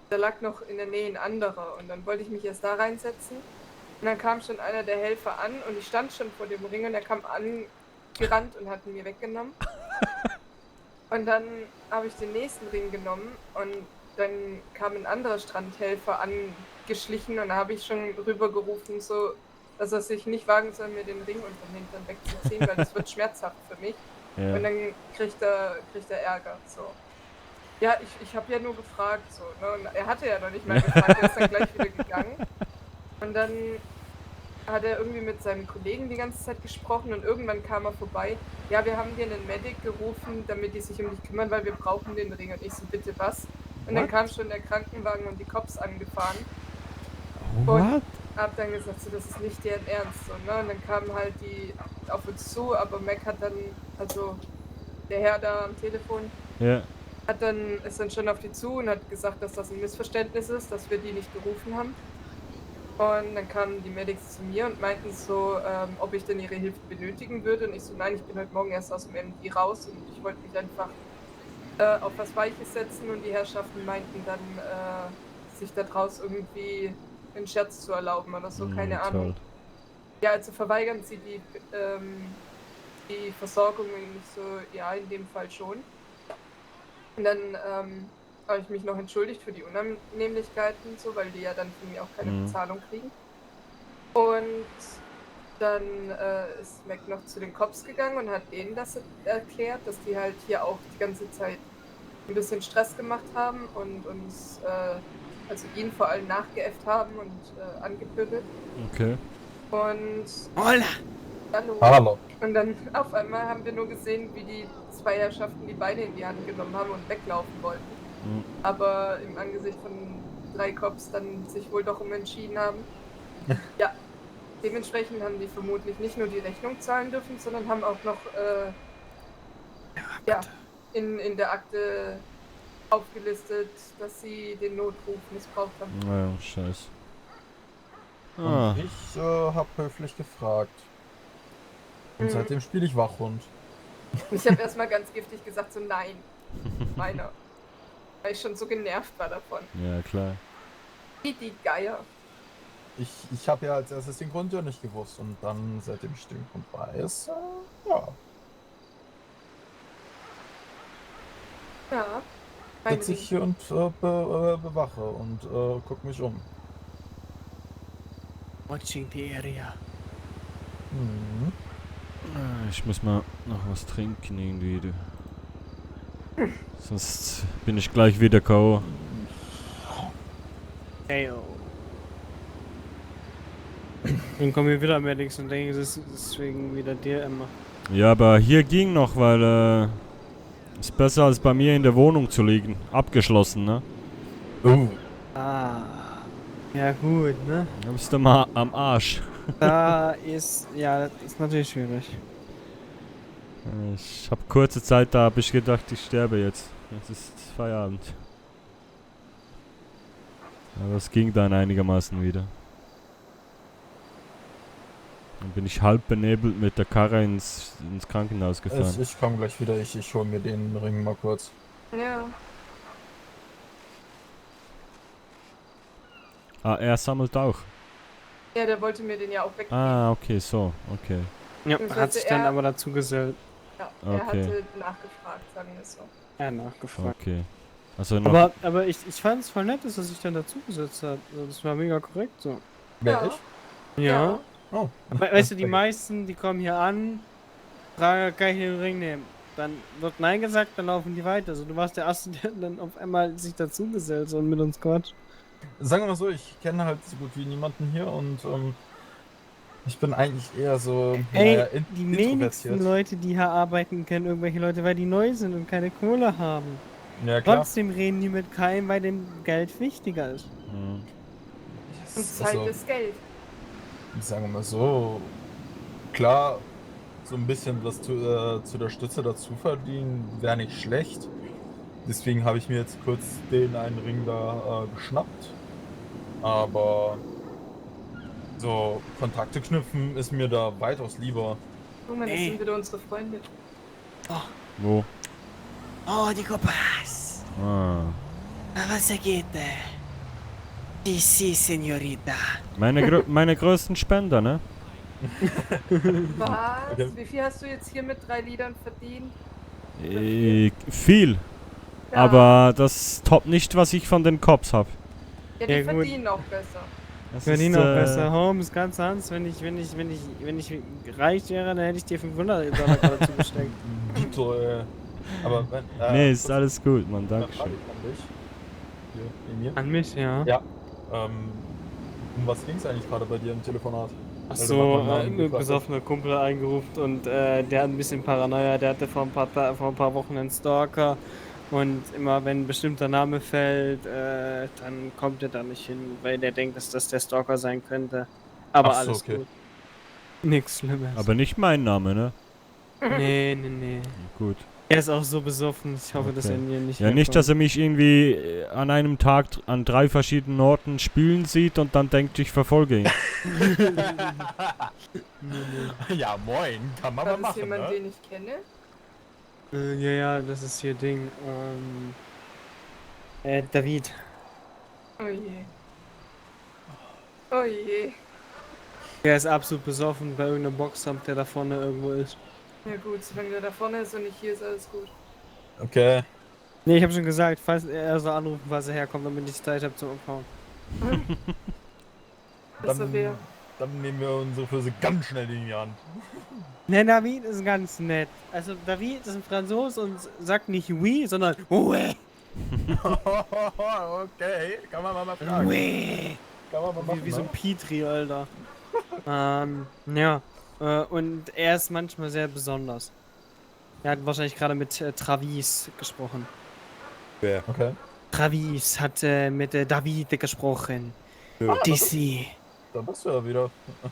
da lag noch in der Nähe ein anderer und dann wollte ich mich erst da reinsetzen und dann kam schon einer der Helfer an und ich stand schon vor dem Ring und er kam angerannt und hat ihn mir weggenommen. Und dann habe ich den nächsten Ring genommen und dann kam ein anderer Strandhelfer angeschlichen und da habe ich schon rübergerufen, so, dass er sich nicht wagen soll, mir den Ring unterm Hintern wegzuziehen, weil das wird schmerzhaft für mich. Ja. Und dann kriegt er Ärger, so. Ja, ich habe ja nur gefragt, so, ne? Und er hatte ja noch nicht mal gefragt, er ist dann gleich wieder gegangen. Und dann hat er irgendwie mit seinem Kollegen die ganze Zeit gesprochen und irgendwann kam er vorbei. Ja, wir haben dir einen Medic gerufen, damit die sich um dich kümmern, weil wir brauchen den Ring. Und ich so, bitte was? Und dann What? kam schon der Krankenwagen und die Cops angefahren. What? Hab dann gesagt, so, das ist nicht deren Ernst. So, ne? Und dann kamen halt die auf uns zu, aber Mac hat dann, also der Herr da am Telefon, Ja. ist dann schon auf die zu und hat gesagt, dass das ein Missverständnis ist, dass wir die nicht gerufen haben. Und dann kamen die Medics zu mir und meinten so, ob ich denn ihre Hilfe benötigen würde. Und ich so, nein, ich bin heute Morgen erst aus dem MD raus und ich wollte mich einfach auf was Weiches setzen. Und die Herrschaften meinten dann, sich da draus irgendwie einen Scherz zu erlauben oder so, keine Ahnung. Toll. Ja, also verweigern sie die die Versorgung nicht so, ja, in dem Fall schon. Und dann habe ich mich noch entschuldigt für die Unannehmlichkeiten und so, weil die ja dann von mir auch keine Bezahlung kriegen. Und dann ist Mac noch zu den Cops gegangen und hat denen das erklärt, dass die halt hier auch die ganze Zeit ein bisschen Stress gemacht haben und uns, also ihn vor allem nachgeäfft haben und angepöbelt. Okay. Und Hola! Hallo. Und dann auf einmal haben wir nur gesehen, wie die zwei Herrschaften die Beine in die Hand genommen haben und weglaufen wollten. Aber im Angesicht von 3 Cops dann sich wohl doch umentschieden haben. Ja, dementsprechend haben die vermutlich nicht nur die Rechnung zahlen dürfen, sondern haben auch noch in der Akte aufgelistet, dass sie den Notruf missbraucht haben. Naja, scheiße. Ah, Und ich habe höflich gefragt. Und seitdem spiele ich Wachhund. Ich habe erstmal ganz giftig gesagt, so nein, meiner. Weil ich schon so genervt war davon. ja klar. Wie die Geier. Ich habe ja als erstes den Grund ja nicht gewusst. Und dann, seitdem ich den Grund weiß, ja. Ja. Meine Sitze ich hier und bewache und guck mich um. Watching the area. Mhm. Ich muss mal noch was trinken irgendwie. Du. Sonst bin ich gleich wieder K.O. Ey, oh. Dann kommen wir wieder mit nichts und denken, es ist deswegen wieder dir immer. Ja, aber hier ging noch, weil ist besser als bei mir in der Wohnung zu liegen. Abgeschlossen, ne? Ah. Ja gut, ne? Da bist du mal am Arsch. Da ist, ja, das ist natürlich schwierig. Ich habe kurze Zeit, da habe ich gedacht, ich sterbe jetzt. Jetzt ist Feierabend. Aber es ging dann einigermaßen wieder. Dann bin ich halb benebelt mit der Karre ins Krankenhaus gefahren. Ich komme gleich wieder. Ich hole mir den Ring mal kurz. Ja. Ah, er sammelt auch. Ja, der wollte mir den ja auch wegnehmen. Ah, okay, so, okay. Ja, Beziehungsweise hat sich dann er- aber dazu gesellt. Ja, Okay. er hatte nachgefragt, sagen wir es so. Ja, nachgefragt. Okay. Also noch. Aber ich fand es voll nett, dass er sich dann dazu gesetzt hat. Also das war mega korrekt so. Wer Ja. ich? Ja. Oh. Weißt du, die meisten, die kommen hier an, fragen, kann ich den Ring nehmen? Dann wird Nein gesagt, dann laufen die weiter. Also du warst der Erste, der dann auf einmal sich dazu gesellt und mit uns quatscht. Sagen wir mal so, ich kenne halt so gut wie niemanden hier und ich bin eigentlich eher so Ey, in- die wenigsten introvertiert. Leute, die hier arbeiten, kennen irgendwelche Leute, weil die neu sind und keine Kohle haben. Ja, klar. Trotzdem reden die mit keinem, weil dem Geld wichtiger ist. Hm. Und Zeit Also, ist Geld. sagen wir mal so, klar, so ein bisschen was zu der Stütze dazu verdienen, wäre nicht schlecht. Deswegen habe ich mir jetzt kurz den einen Ring da geschnappt. Aber so Kontakte knüpfen ist mir da weitaus lieber. Junge, das Ey. sind wieder unsere Freunde. Wo? Oh, die Copas. Ah. Was geht? Sí, señorita. Meine größten Spender, ne? Was? Okay. Wie viel hast du jetzt hier mit 3 Liedern verdient? Viel. Ja. Aber das toppt nicht, was ich von den Cops hab. Ja, die Ja, gut. verdienen auch besser. Das Ich verdiene ist, auch besser. Holmes, ganz ernst, wenn ich reich wäre, dann hätte ich dir 500 $ gerade zugesteckt. So, aber wenn, Nee, ist alles gut, Mann, Frage dankeschön. an dich. Hier, Emil. An mich, ja. Ja. Um was ging es eigentlich gerade bei dir im Telefonat? Ach Also, so, hat man einen mir gefragt. besoffener Kumpel eingerufen und der hat ein bisschen Paranoia. Der hatte vor ein paar Wochen einen Stalker und immer wenn ein bestimmter Name fällt, dann kommt er da nicht hin, weil der denkt, dass das der Stalker sein könnte. Aber Ach so, alles okay. gut. Nichts Schlimmes. Aber nicht mein Name, ne? Nee. Gut. Er ist auch so besoffen. Ich hoffe, dass Okay. er mir nicht Ja, nicht, dass er mich irgendwie an einem Tag an 3 verschiedenen Orten spielen sieht und dann denkt, ich verfolge ihn. Ja, moin, kann man War mal das machen, jemand, ne? den ich kenne? Ja, das ist hier Ding. David. Oh je. Oh je. Der ist absolut besoffen bei irgendeinem Boxkampf, der da vorne irgendwo ist. Ja gut, solange der da vorne ist und nicht hier ist, alles gut. Okay. Nee, ich habe schon gesagt, falls er so anrufen, falls er herkommt, damit ich Zeit habe zum Abhauen. Besser wäre. Dann nehmen wir unsere Füße ganz schnell in die Hand. Ne, David ist ganz nett. Also, David ist ein Franzos und sagt nicht oui, sondern ouais. Okay, kann man mal fragen. Ouais. Kann man mal machen, Wie so ein ne? Petri, Alter. Ja. Und er ist manchmal sehr besonders. Er hat wahrscheinlich gerade mit Travis gesprochen. Wer? Okay. Travis hat mit David gesprochen. Nö. DC. Da bist du ja wieder. Ah,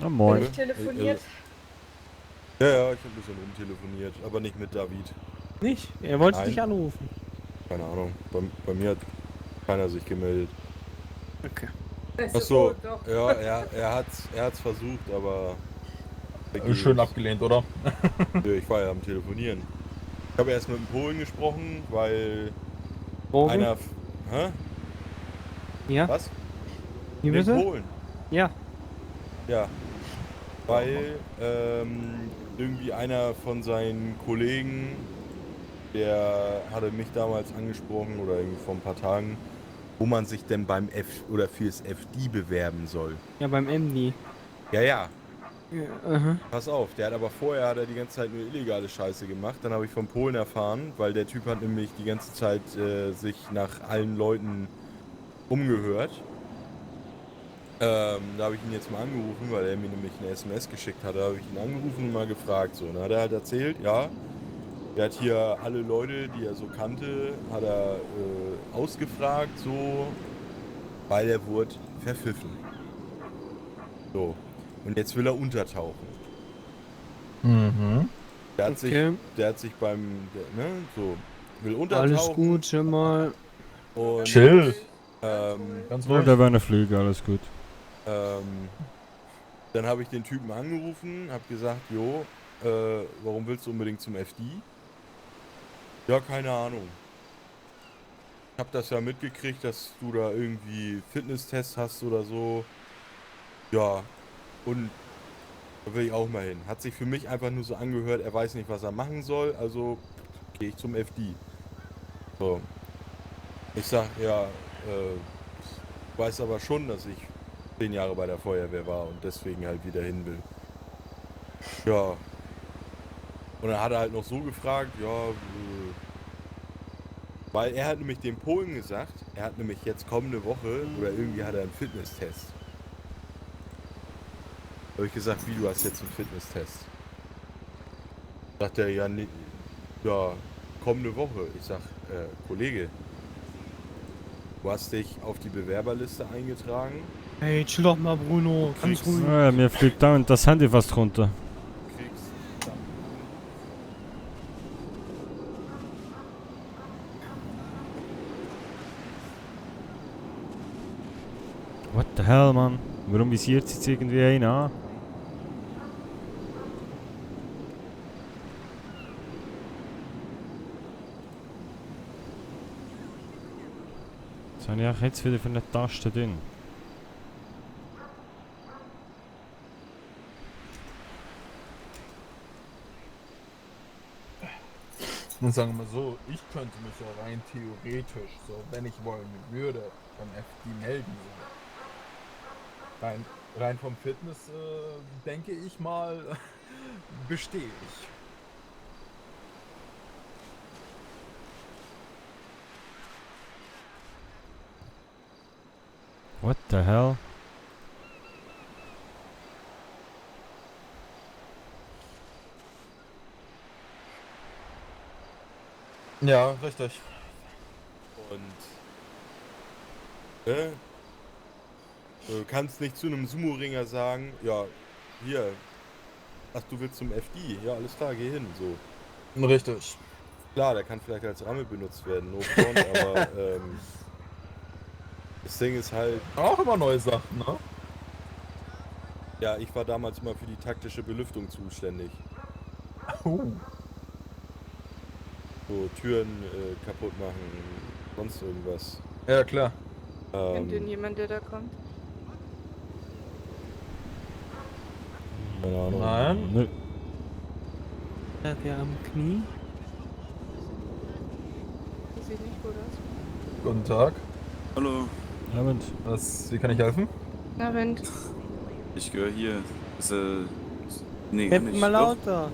Wenn moin. ich telefoniert. Ja, ich habe ein bisschen rumtelefoniert, aber nicht mit David. Nicht? Er wollte Nein. dich anrufen. Keine Ahnung. Bei mir hat keiner sich gemeldet. Okay. Achso, Oh, doch. ja, er hat's versucht, aber... Schön abgelehnt, oder? Nö, ich war ja am Telefonieren. Ich habe erst mit dem Polen gesprochen, weil Drogen? einer... Hä? Ja? Was? Wie Den bitte? Polen. Ja. Ja. Weil irgendwie einer von seinen Kollegen, der hatte mich damals angesprochen oder irgendwie vor ein paar Tagen, wo man sich denn beim fürs FD bewerben soll. Ja, beim MD. Ja, Ja, aha. pass auf, vorher hat er die ganze Zeit nur illegale Scheiße gemacht. Dann habe ich von Polen erfahren, weil der Typ hat nämlich die ganze Zeit sich nach allen Leuten umgehört. Da habe ich ihn jetzt mal angerufen, weil er mir nämlich eine SMS geschickt hatte, habe ich ihn angerufen und mal gefragt. So, dann hat er halt erzählt, ja, er hat hier alle Leute, die er so kannte, hat er ausgefragt, so, weil er wurde verpfiffen. So, und jetzt will er untertauchen. Mhm. Der hat Okay. sich will untertauchen. Alles gut, schon mal. Und, Chill. Ganz Ja, da war eine Flüge, alles gut. dann habe ich den Typen angerufen, habe gesagt, jo, warum willst du unbedingt zum FD? Ja, keine Ahnung. Ich habe das ja mitgekriegt, dass du da irgendwie Fitnesstest hast oder so. Ja, und da will ich auch mal hin. Hat sich für mich einfach nur so angehört, er weiß nicht, was er machen soll, also gehe ich zum FD. So. Ich sag, ja, weiß aber schon, dass ich 10 Jahre bei der Feuerwehr war und deswegen halt wieder hin will. Ja. Und dann hat er halt noch so gefragt, ja, weil er hat nämlich dem Polen gesagt, er hat nämlich jetzt kommende Woche, oder irgendwie hat er einen Fitnesstest. Da habe ich gesagt, wie, du hast jetzt einen Fitnesstest? Sagt er, ja, nee, ja, kommende Woche. Ich sag, Kollege, du hast dich auf die Bewerberliste eingetragen. Hey, chill doch mal, Bruno. Ganz kriegst- ruhig. Ja, mir fliegt dauernd das Handy fast runter. Kriegst What the hell, Mann? Warum visiert jetzt irgendwie einen an? Was habe ich eigentlich jetzt wieder für eine Taste drin? Und sagen wir mal so, ich könnte mich ja rein theoretisch, so wenn ich wollen würde, beim FD melden. So. Rein vom Fitness denke ich mal, bestehe ich. What the hell? Ja, richtig. Und du kannst nicht zu einem Sumo-Ringer sagen, ja, hier, ach, du willst zum FD, ja, alles klar, geh hin, so. Richtig. Klar, der kann vielleicht als Ramme benutzt werden, no front, aber das Ding ist halt, Auch immer neue Sachen, ne? ja, ich war damals immer für die taktische Belüftung zuständig. So Türen kaputt machen, sonst irgendwas. Ja, klar. Kennt ihr jemand, der da kommt? Keine Ahnung. Nein. Nö. Hat er am Knie? Das sieht nicht gut aus. Guten Tag. Hallo, Abend. Wie kann ich helfen? Na, wenn. ich gehöre hier. Ist, nee, Hebt nicht. mal Doch. lauter.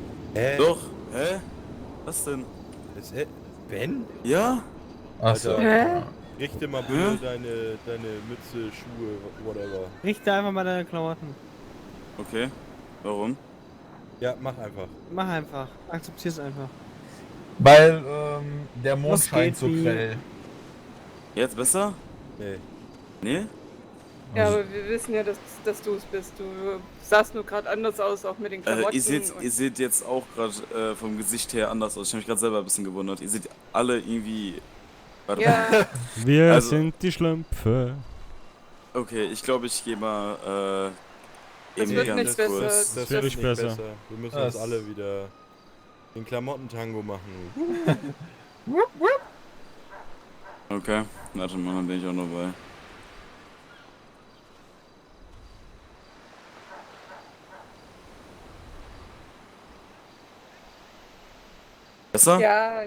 Doch, hä? Was denn? Ist, Ben? Ja? Achso. Alter. Hä? Richte mal bitte deine Mütze, Schuhe, whatever. Richte einfach mal deine Klamotten. Okay. Warum? Ja, mach einfach. Mach einfach. Akzeptier's einfach. Weil der Mond Was scheint geht so wie? grell. Jetzt besser? Nee. Nee? Ja, aber wir wissen ja, dass du es bist. Du sahst nur gerade anders aus, auch mit den Klamotten. Ihr seht jetzt auch gerade vom Gesicht her anders aus. Ich habe mich gerade selber ein bisschen gewundert. Ihr seht alle irgendwie... Warte mal. ja, Wir Also- sind die Schlümpfe. Okay, ich glaube, ich gehe mal Das eben wird ganz nicht kurz. besser. Das wird wird nicht nicht besser. besser. Wir müssen Das- uns alle wieder den Klamottentango machen. Okay, warte mal, dann bin ich auch noch bei. Besser? ja,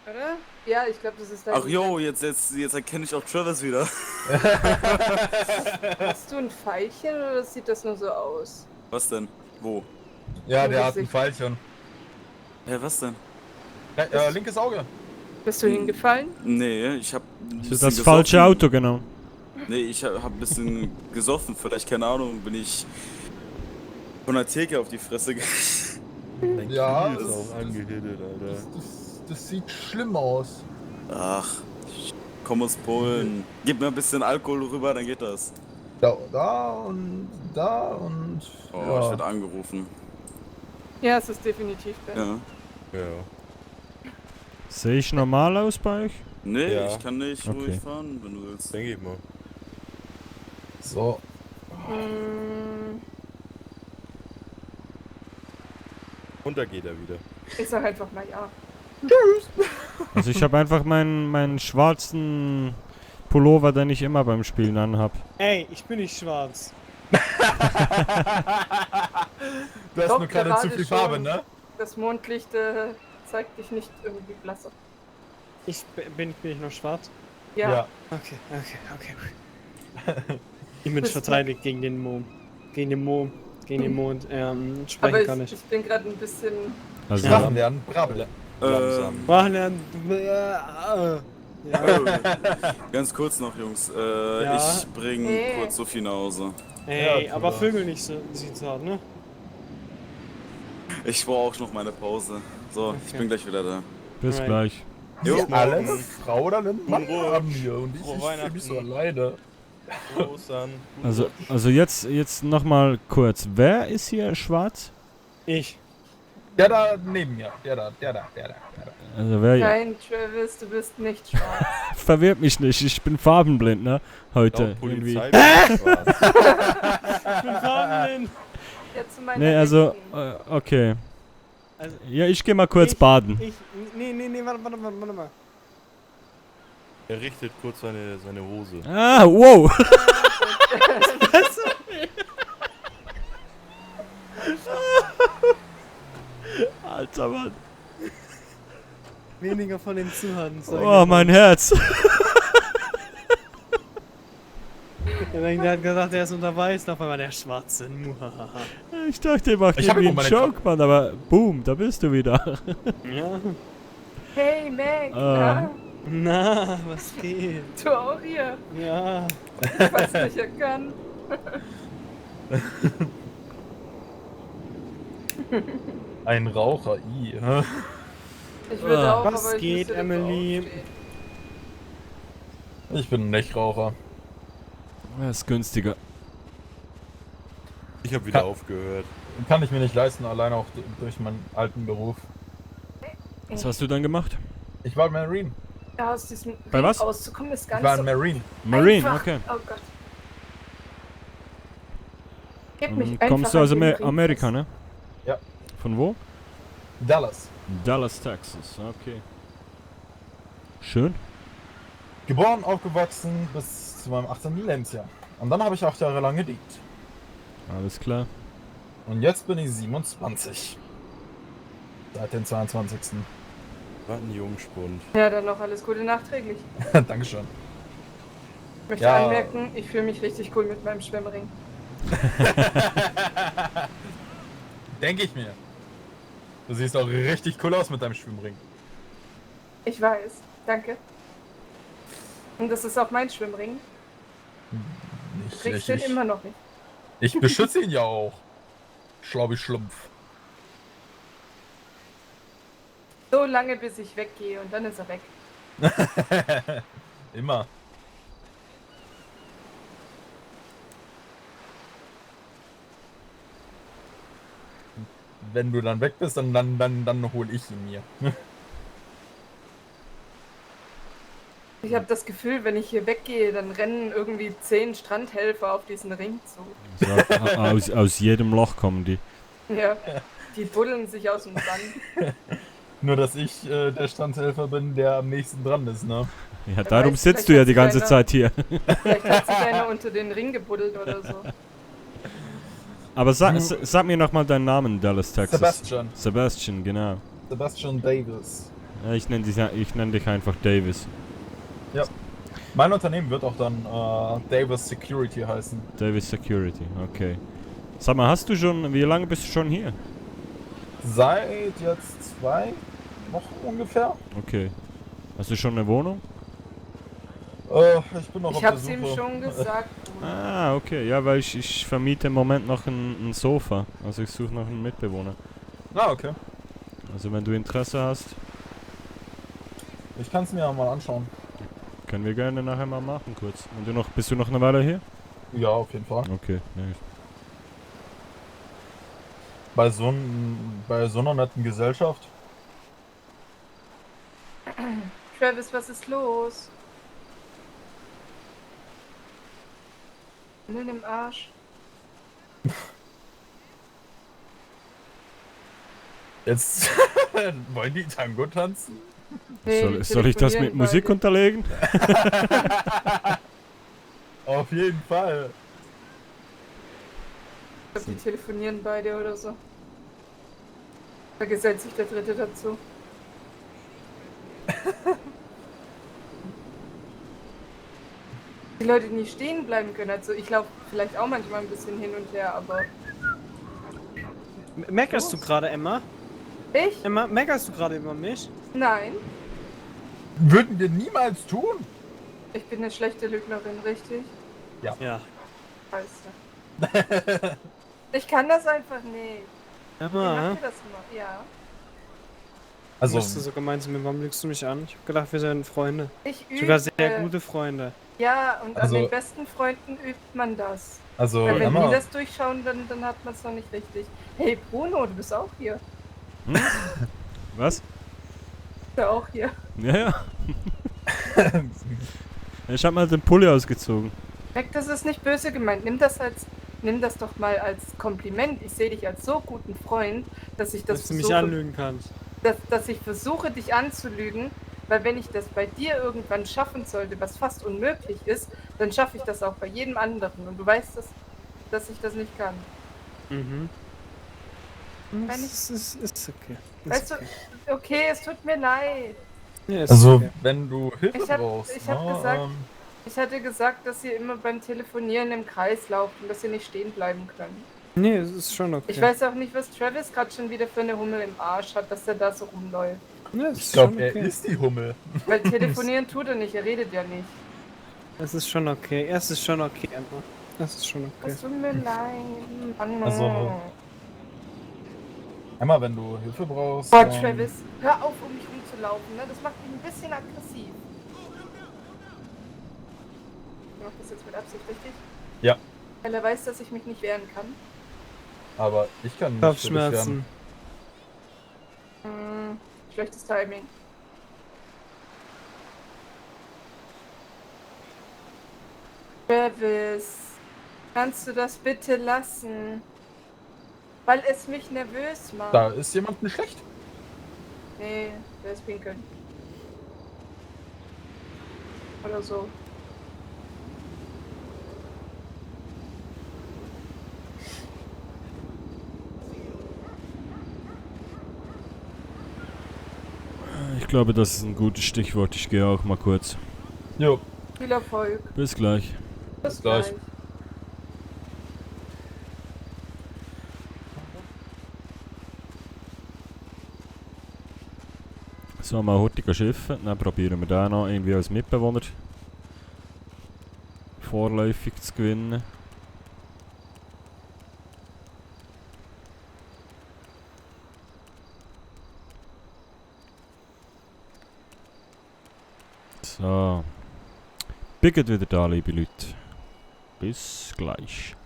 oder? Ja, ich glaube, das ist dein. Ach jo, jetzt erkenne ich auch Travis wieder. Hast du ein Pfeilchen oder sieht das nur so aus? Was denn? Wo? Ja, Im der hat ein Gesicht. Pfeilchen. Hä, was denn? Linkes Auge. Bist du hingefallen? Nee, ich hab. ein Das ist bisschen das falsche gesoffen. Auto, genau. Nee, ich hab ein bisschen gesoffen. Vielleicht, keine Ahnung, bin ich von der Theke auf die Fresse gegangen. Dein Ja, Knie ist das- auch angehittet, Alter. Das sieht schlimm aus. Ach, ich komm aus Polen. Gib mir ein bisschen Alkohol rüber, dann geht das. Da und da und. Oh, ja. ich werde angerufen. Ja, es ist definitiv Ben. Ja. Ja. Sehe ich normal aus bei euch? Nee, Ja. ich kann nicht Okay. ruhig fahren, wenn du willst. Denke ich mal. So. Hm, Und da geht er wieder. ich sag einfach mal ja. Also ich habe einfach meinen schwarzen Pullover, den ich immer beim Spielen anhab. Ey, ich bin nicht schwarz. Du hast Doch, nur gerade zu viel schon. Farbe, ne? Das Mondlicht zeigt dich nicht irgendwie blasser. Bin ich noch schwarz? Ja. Okay. Image verteidigt gegen den Mond. Gegen den Mond. Aber Sprechen kann ich. ich bin gerade ein bisschen. Also Ja. Sprachen lernen, Brabel. Langsam. Machen ja. Ganz kurz noch, Jungs. Ja. Ich bring Hey. kurz Sophie nach Hause. Ey, Ja, aber Bruder. Vögel nicht so hart, ne? Ich brauche auch noch meine Pause. So, ich Okay. bin gleich wieder da. bis Right. gleich. Jo. Wir alle eine Frau oder einen Mann Frohe- haben hier und ich frohe fühle mich so Weihnachten. alleine. Ostern. Also jetzt nochmal kurz. Wer ist hier schwarz? Ich. Der da neben mir. Der da. Also wer Nein, Travis, du bist nicht schwarz. verwirrt mich nicht. Ich bin farbenblind, ne? Heute Laut irgendwie. Polizei bin ich schwarz. Ich bin farbenblind. Ja, zu meiner Nee, also Rechten. okay. Also, Ja, ich gehe mal kurz Ich- baden. Nee, warte mal. Er richtet kurz seine Hose. Ah, wow. Alter Mann. Weniger von den Zuhörern. Oh, mein Herz. Der hat gesagt, er ist unter Weiß, auf einmal der Schwarze. Muhahaha. Ich dachte, ihr macht Ich hab irgendwie einen immer meine Joke, Mann, aber boom, da bist du wieder. Ja. Hey, Meg, Ah. Na, was geht? du auch hier. Ja. Was mich erkannt. Ein Raucher, hä? Ich würde auch, Was aber ich geht, müsste dafür Emily? aufstehen. Ich bin ein Nechraucher. Das ist günstiger. Ich habe wieder Ja. aufgehört. Kann ich mir nicht leisten, allein auch durch meinen alten Beruf. Was hast du dann gemacht? Ich war Marine. Ja, aus diesem Bei Ring was? rauszukommen ist gar Ich nicht war so ein Marine. Marine, einfach. okay. Oh Gott. Gib mich Und kommst du einfach aus an den Ring Amerika, fest. ne? Ja. Von wo? Dallas. Dallas, Texas, okay. Schön. Geboren, aufgewachsen bis zu meinem 18. Lebensjahr. Und dann habe ich 8 Jahre lang gedient. Alles klar. Und jetzt bin ich 27. Seit dem 22. Was ein Jungspund. Ja, dann noch alles Gute nachträglich. Dankeschön. Ich möchte Ja. anmerken, ich fühle mich richtig cool mit meinem Schwimmring. Denke ich mir. Du siehst auch richtig cool aus mit deinem Schwimmring. Ich weiß, danke. Und das ist auch mein Schwimmring. Du kriegst den immer noch nicht. Ich beschütze ihn ja auch. Schlaubi Schlumpf. So lange, bis ich weggehe und dann ist er weg. Immer. Wenn du dann weg bist, dann hol ich ihn mir. Ich habe das Gefühl, wenn ich hier weggehe, dann rennen irgendwie 10 Strandhelfer auf diesen Ring zu. So, aus jedem Loch kommen die. Ja, die buddeln sich aus dem Sand. Nur, dass ich der Standhelfer bin, der am nächsten dran ist, ne? Ja, darum weiß, sitzt vielleicht du ja hat die sich ganze einer- Zeit hier. Vielleicht hat sich einer unter den Ring gebuddelt oder so. Aber sag mir nochmal deinen Namen, Dallas, Texas. Sebastian. Sebastian, genau. Sebastian Davis. Ja, ich nenn dich einfach Davis. Mein Unternehmen wird auch dann Davis Security heißen. Davis Security, okay. Sag mal, wie lange bist du schon hier? Seit jetzt 2 Wochen ungefähr. Okay. Hast du schon eine Wohnung? Ich bin noch Ich auf der hab's ihm Suche. schon gesagt. Bruder. Ah, okay. Ja, weil ich vermiete im Moment noch ein Sofa. Also ich suche noch einen Mitbewohner. Ah, okay. Also wenn du Interesse hast, Ich kann es mir ja mal anschauen. können wir gerne nachher mal machen kurz. Bist du noch eine Weile hier? Ja, auf jeden Fall. Okay. Ja, Bei so einer netten Gesellschaft. Travis, was ist los? Nimm im Arsch. Jetzt wollen die Tango tanzen? Nee, soll ich das mit telefonieren Musik beide. unterlegen? Auf jeden Fall. Ich glaub, die telefonieren beide oder so. Da gesellt sich der Dritte dazu. Die Leute, die nicht stehen bleiben können. Also ich laufe vielleicht auch manchmal ein bisschen hin und her, aber Meckerst du gerade, Emma? ich? Emma, meckerst du gerade über mich? Nein. Würden wir niemals tun. Ich bin eine schlechte Lügnerin, richtig? Ja. Scheiße. Ich kann das einfach nicht. Wie macht Emma, ihr das immer? Ja. Also, bist du so gemein zu mir? Warum lügst du mich an? Ich hab gedacht, wir sind Freunde. Ich übe. Sogar sehr gute Freunde. Ja, und Also- an den besten Freunden übt man das. also Weil wenn die Emma, das durchschauen, dann hat man es noch nicht richtig. Hey Bruno, du bist auch hier. Hm? Was? Bist du auch hier? Ja, ja. Ich hab mal den Pulli ausgezogen. Mac, das ist nicht böse gemeint. Nimm das doch mal als Kompliment. Ich sehe dich als so guten Freund, dass ich das Dass du mich versuche, anlügen kannst. dass ich versuche, dich anzulügen. Weil wenn ich das bei dir irgendwann schaffen sollte, was fast unmöglich ist, dann schaffe ich das auch bei jedem anderen. Und du weißt, dass ich das nicht kann. Mhm. Wenn Ist okay. Weißt du, okay, es tut mir leid. Ja, ist also okay. wenn du Hilfe Ich hab brauchst, gesagt, ich hatte gesagt, dass ihr immer beim Telefonieren im Kreis lauft und dass ihr nicht stehen bleiben könnt. Nee, es ist schon okay. Ich weiß auch nicht, was Travis gerade schon wieder für eine Hummel im Arsch hat, dass er da so rumläuft. Ja, es ich ist glaube, schon er okay. ist die Hummel. Weil telefonieren tut er nicht, er redet ja nicht. Es ist schon okay. Es ist schon okay, Emma. Es ist schon okay. Es tut mir leid. Mann. Also, Emma, wenn du Hilfe brauchst. Boah, Travis, hör auf, um mich rumzulaufen, ne? Das macht mich ein bisschen aggressiv. Du machst das jetzt mit Absicht, richtig? Ja. Weil er weiß, dass ich mich nicht wehren kann. Aber ich kann nicht für dich werden. Kopfschmerzen. Schlechtes Timing. Travis, kannst du das bitte lassen? Weil es mich nervös macht. Da ist jemand nicht schlecht. Nee, der ist pinkeln. Oder so. glaube, das ist ein gutes Stichwort. Ich gehe auch mal kurz. Jo, Viel Erfolg. Bis gleich. Bis gleich. gleich. So, mal hurtig schiffen. Dann probieren wir den noch irgendwie als Mitbewohner vorläufig zu gewinnen. So. Bin gleich wieder da, liebe Leute. Bis gleich.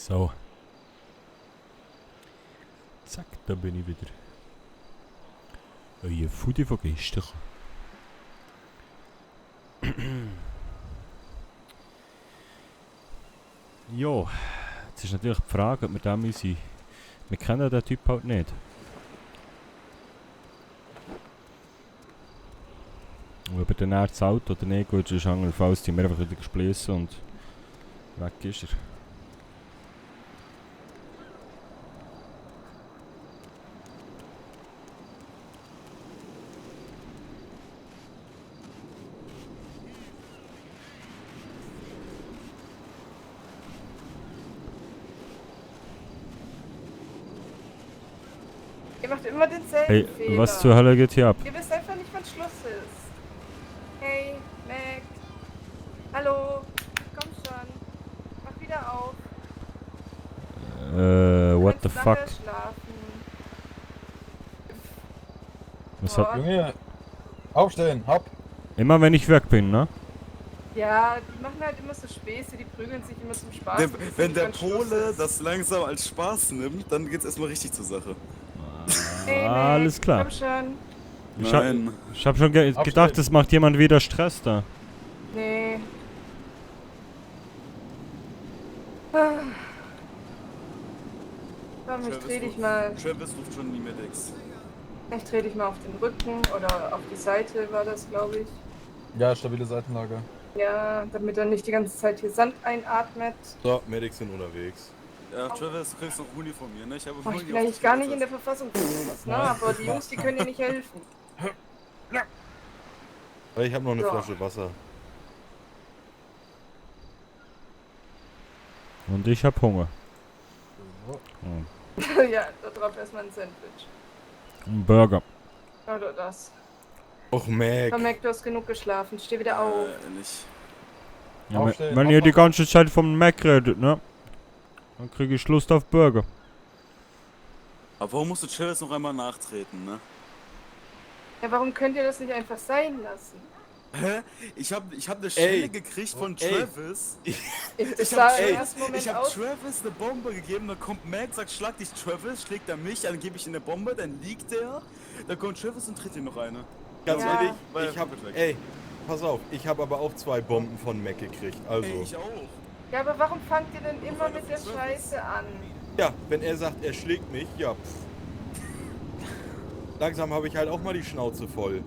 So. Zack, da bin ich wieder. Euer Foodie von gestern. Jo, jetzt ist natürlich die Frage, ob wir da müssen. Wir kennen den Typ halt nicht. Und ob er dann eher zahlt oder nicht, gut, sonst andernfalls die wir einfach wieder gespliessen und weg ist er. Ihr macht immer denselben Hey, Fehler. was zur Hölle geht hier ab? Ihr wisst einfach nicht, wann Schluss ist. Hey, Mac. Hallo. Komm schon. Mach wieder auf. What the Du kannst fuck? nachher schlafen. Was hat, Junge, aufstehen, hopp. immer wenn ich weg bin, ne? Ja, die machen halt immer so Späße, die prügeln sich immer zum Spaß. und wissen Wenn nicht, der wann Schluss Pole ist. das langsam als Spaß nimmt, dann geht's erstmal richtig zur Sache. Hey, Mac, Alles klar. Komm schon. Ich hab schon gedacht, es macht jemand wieder Stress da. Nee. Ah. Komm, ich dreh dich mal. Travis ruft schon die Medics. Ich dreh dich mal auf den Rücken oder auf die Seite war das, glaube ich. Ja, stabile Seitenlage. Ja, damit er nicht die ganze Zeit hier Sand einatmet. So, Medics sind unterwegs. Ja, Travis, du kriegst noch Huni von mir, ne? Ich habe Oh, ich bin eigentlich gar nicht in der Verfassung für sowas, ne? Aber die Jungs, die können dir nicht helfen. Aber ich habe noch eine So. Flasche Wasser. Und ich hab Hunger. Oh. Ja, da drauf erstmal ein Sandwich. Ein Burger. Oder das. Och, Mac. Komm, Mac, du hast genug geschlafen. Steh wieder auf. Nicht. Ja, Aufstehen, wenn ihr die aufmachen. ganze Zeit vom Mac redet, ne? Dann krieg ich Lust auf Burger. Aber warum musst du Travis noch einmal nachtreten, ne? Ja, warum könnt ihr das nicht einfach sein lassen? Hä? Ich hab eine Stelle Ey. gekriegt von Ey. Travis. Das sah im ey, ersten Moment Ich hab aus. Travis eine Bombe gegeben, dann kommt Mac, sagt, schlag dich Travis, schlägt er mich, dann gebe ich ihm eine Bombe, dann liegt er, dann kommt Travis und tritt ihm noch eine. Ganz Ja. ehrlich, Weil ich hab, er weg. ey, pass auf, ich habe aber auch 2 Bomben von Mac gekriegt. Also, Ey, ich auch. Ja, aber warum fangt ihr denn immer mit der Scheiße an? ja, wenn er sagt, er schlägt mich, ja, pff. Langsam habe ich halt auch mal die Schnauze voll.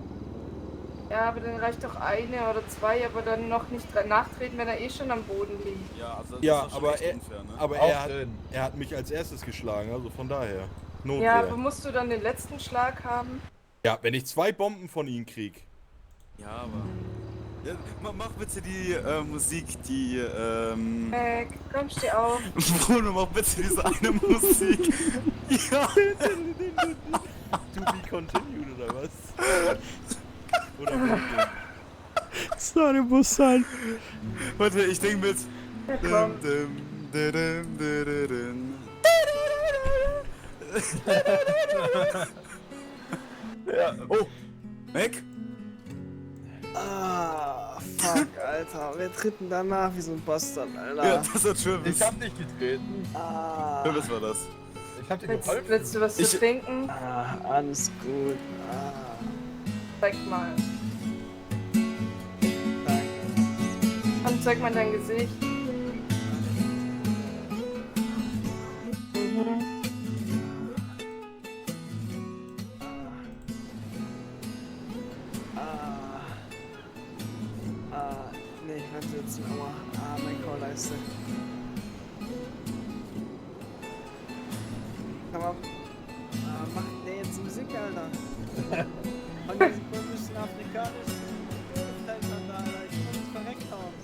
Ja, aber dann reicht doch eine oder zwei, aber dann noch nicht nachtreten, wenn er eh schon am Boden liegt. Ja, also das Ja, ist doch schon aber echt er- unfair, ne? Aber Aufstehen. er hat mich als erstes geschlagen, also von daher. Ja, Notwehr. aber musst du dann den letzten Schlag haben? Ja, wenn ich 2 Bomben von ihm krieg. Ja, aber... Ja, mach bitte die Musik, die Komm, steh auf. Bruno, mach bitte diese eine Musik. Ja. To be continued oder was? Oder welche? Sorry, muss sein. Warte, ich denk mit... Ja, komm. Ja. Oh, Mac? Ah, fuck, Alter. Wer tritt denn danach wie so ein Bastard, Alter? Ja, das war Travis. Ich hab nicht getreten. Ah, Travis war das. Ich hab dir Willst, geholfen. willst du was zu Ich- trinken? alles gut. Ah, Zeig mal. danke. Komm, zeig mal dein Gesicht. Nee, ich werde jetzt nochmal. Mein Chorleiste. Komm mal. Macht der jetzt Musik, Alter? Und das ist ein bisschen afrikanisch. Alter, ich muss verreckt haben.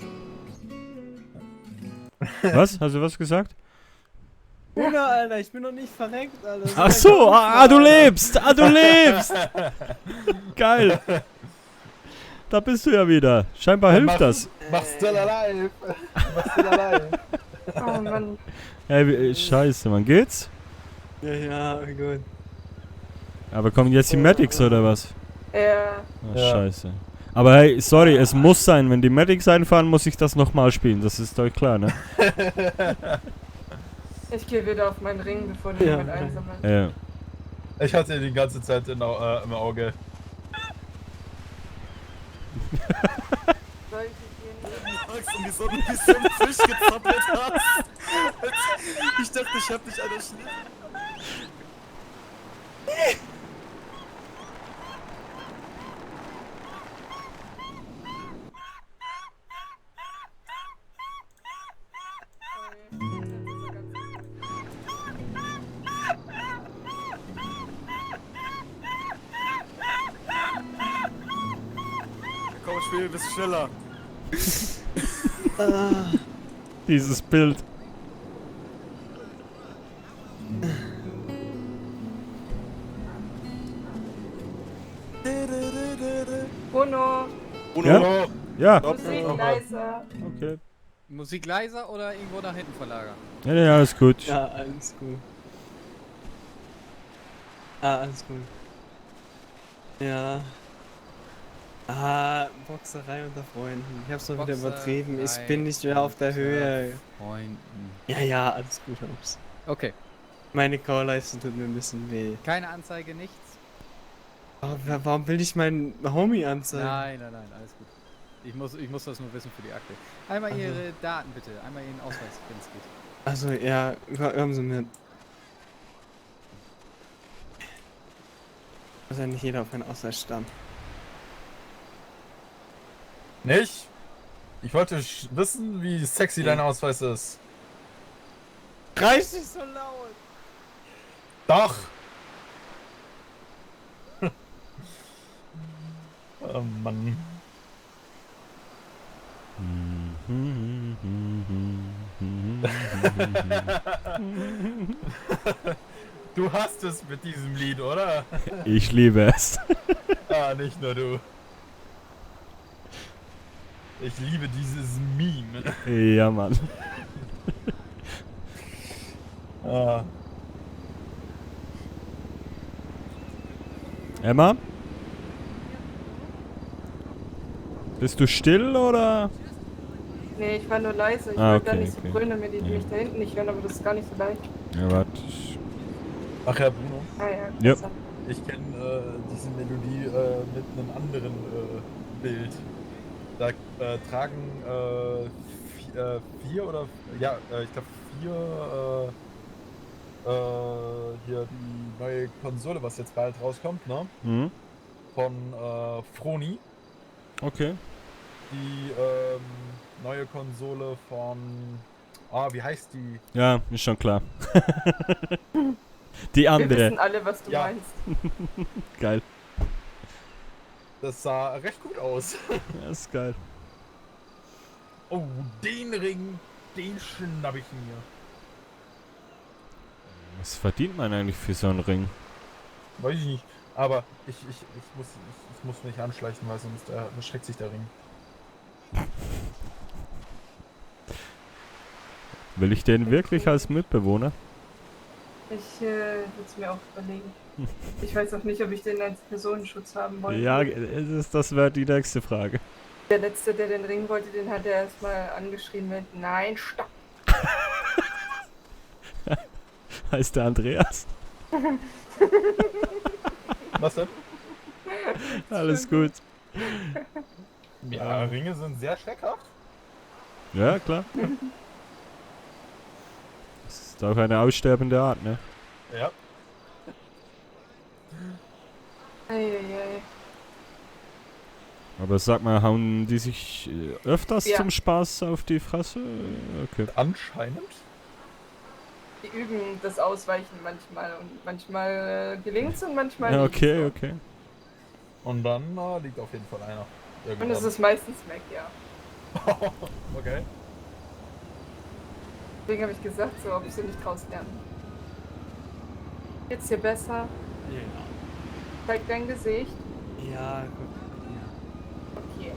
Was? Hast du was gesagt? Hunger, Alter, ich bin noch nicht verreckt, Alter. Ach so, du lebst! Du lebst! Geil! Da bist du ja wieder. Scheinbar hilft das. Mach still alive. Mach still alive. Oh Mann. Ey, scheiße, man geht's? Ja, gut. Aber kommen jetzt die Medics oder was? Ja. Oh, Ja. scheiße. Aber hey, sorry, es muss sein, wenn die Medics einfahren, muss ich das nochmal spielen. Das ist euch klar, ne? Ich gehe wieder auf meinen Ring, bevor die Ja, jemand okay. einsammeln. Ja. Ich hatte ihn die ganze Zeit im Auge. Soll ich gehen? Max, und die Sonne wie so ein Fisch gezappelt hast. Ich dachte, ich hab dich an der Schnur. Komm, spiel ein bisschen schneller. Dieses Bild. Bruno, Ja? Ja, Musik leiser. okay. Musik leiser oder irgendwo nach hinten verlagern? Ja, ja, alles gut. Ja, alles gut. Ah, alles gut. Ja. Ah, Boxerei unter Freunden. Ich hab's mal wieder übertrieben. Ich Boxerei bin nicht mehr auf der Höhe. Freunden. Ja, ja, alles gut, Hops. Okay. Meine Call-Leistung tut mir ein bisschen weh. Keine Anzeige, nichts? Aber warum will ich meinen Homie anzeigen? Nein, nein, nein, alles gut. Ich muss das nur wissen für die Akte. Einmal Also. Ihre Daten bitte. Einmal Ihren Ausweis, wenn es geht. Also, ja, hören Sie mir. Muss ja nicht jeder auf einen Ausweis stammen. Nicht? Ich wollte wissen, wie sexy dein Ausweis ist. Reiß nicht so laut! Doch! Oh Mann. Du hast es mit diesem Lied, oder? Ich liebe es. Ah, nicht nur du. Ich liebe dieses Meme. Ja, Mann. Ah. Emma? Bist du still oder? Nee, ich war nur leise. Ich Ah, wollte da okay, nicht so okay. brüllen, damit die Ja. mich da hinten nicht hören, aber das ist gar nicht so leicht. Ja, warte. Ach ja, Bruno. Ah ja, Ja. besser. Ich kenne diese Melodie mit einem anderen Bild. Da tragen vier oder ja, ich glaube hier die neue Konsole, was jetzt bald rauskommt, ne? Mhm. Von Froni. Okay. Die neue Konsole von wie heißt die? Ja, ist schon klar. Die Wir andere. wissen alle, was du Ja. meinst. Geil. Das sah recht gut aus. Ja, ist geil. Oh, den Ring, den schnapp ich mir. Was verdient man eigentlich für so einen Ring? Weiß ich nicht. Aber ich muss mich anschleichen, weil sonst beschreckt sich der Ring. Will ich den wirklich als Mitbewohner? Ich würde es mir auch überlegen. Ich weiß auch nicht, ob ich den als Personenschutz haben wollte. Ja, das wäre die nächste Frage. Der Letzte, der den Ring wollte, den hat er erstmal angeschrien mit Nein, stopp! Heißt der Andreas? Was denn? Alles gut. Ja, Ringe sind sehr schreckhaft. Ja, klar. Das ist auch eine aussterbende Art, ne? Ja. Eieiei. Aber sag mal, hauen die sich öfters Ja. zum Spaß auf die Fresse? Okay. Anscheinend. Die üben das Ausweichen manchmal und manchmal gelingt's und manchmal Ja, nicht. okay, so. okay. Und dann liegt auf jeden Fall einer. Und Irgendwann. es ist meistens Mac, ja. Okay. Deswegen habe ich gesagt, so ob ich sie nicht rauslernen. Geht's dir besser? Ja. Zeig dein Gesicht. Ja, gut. Okay.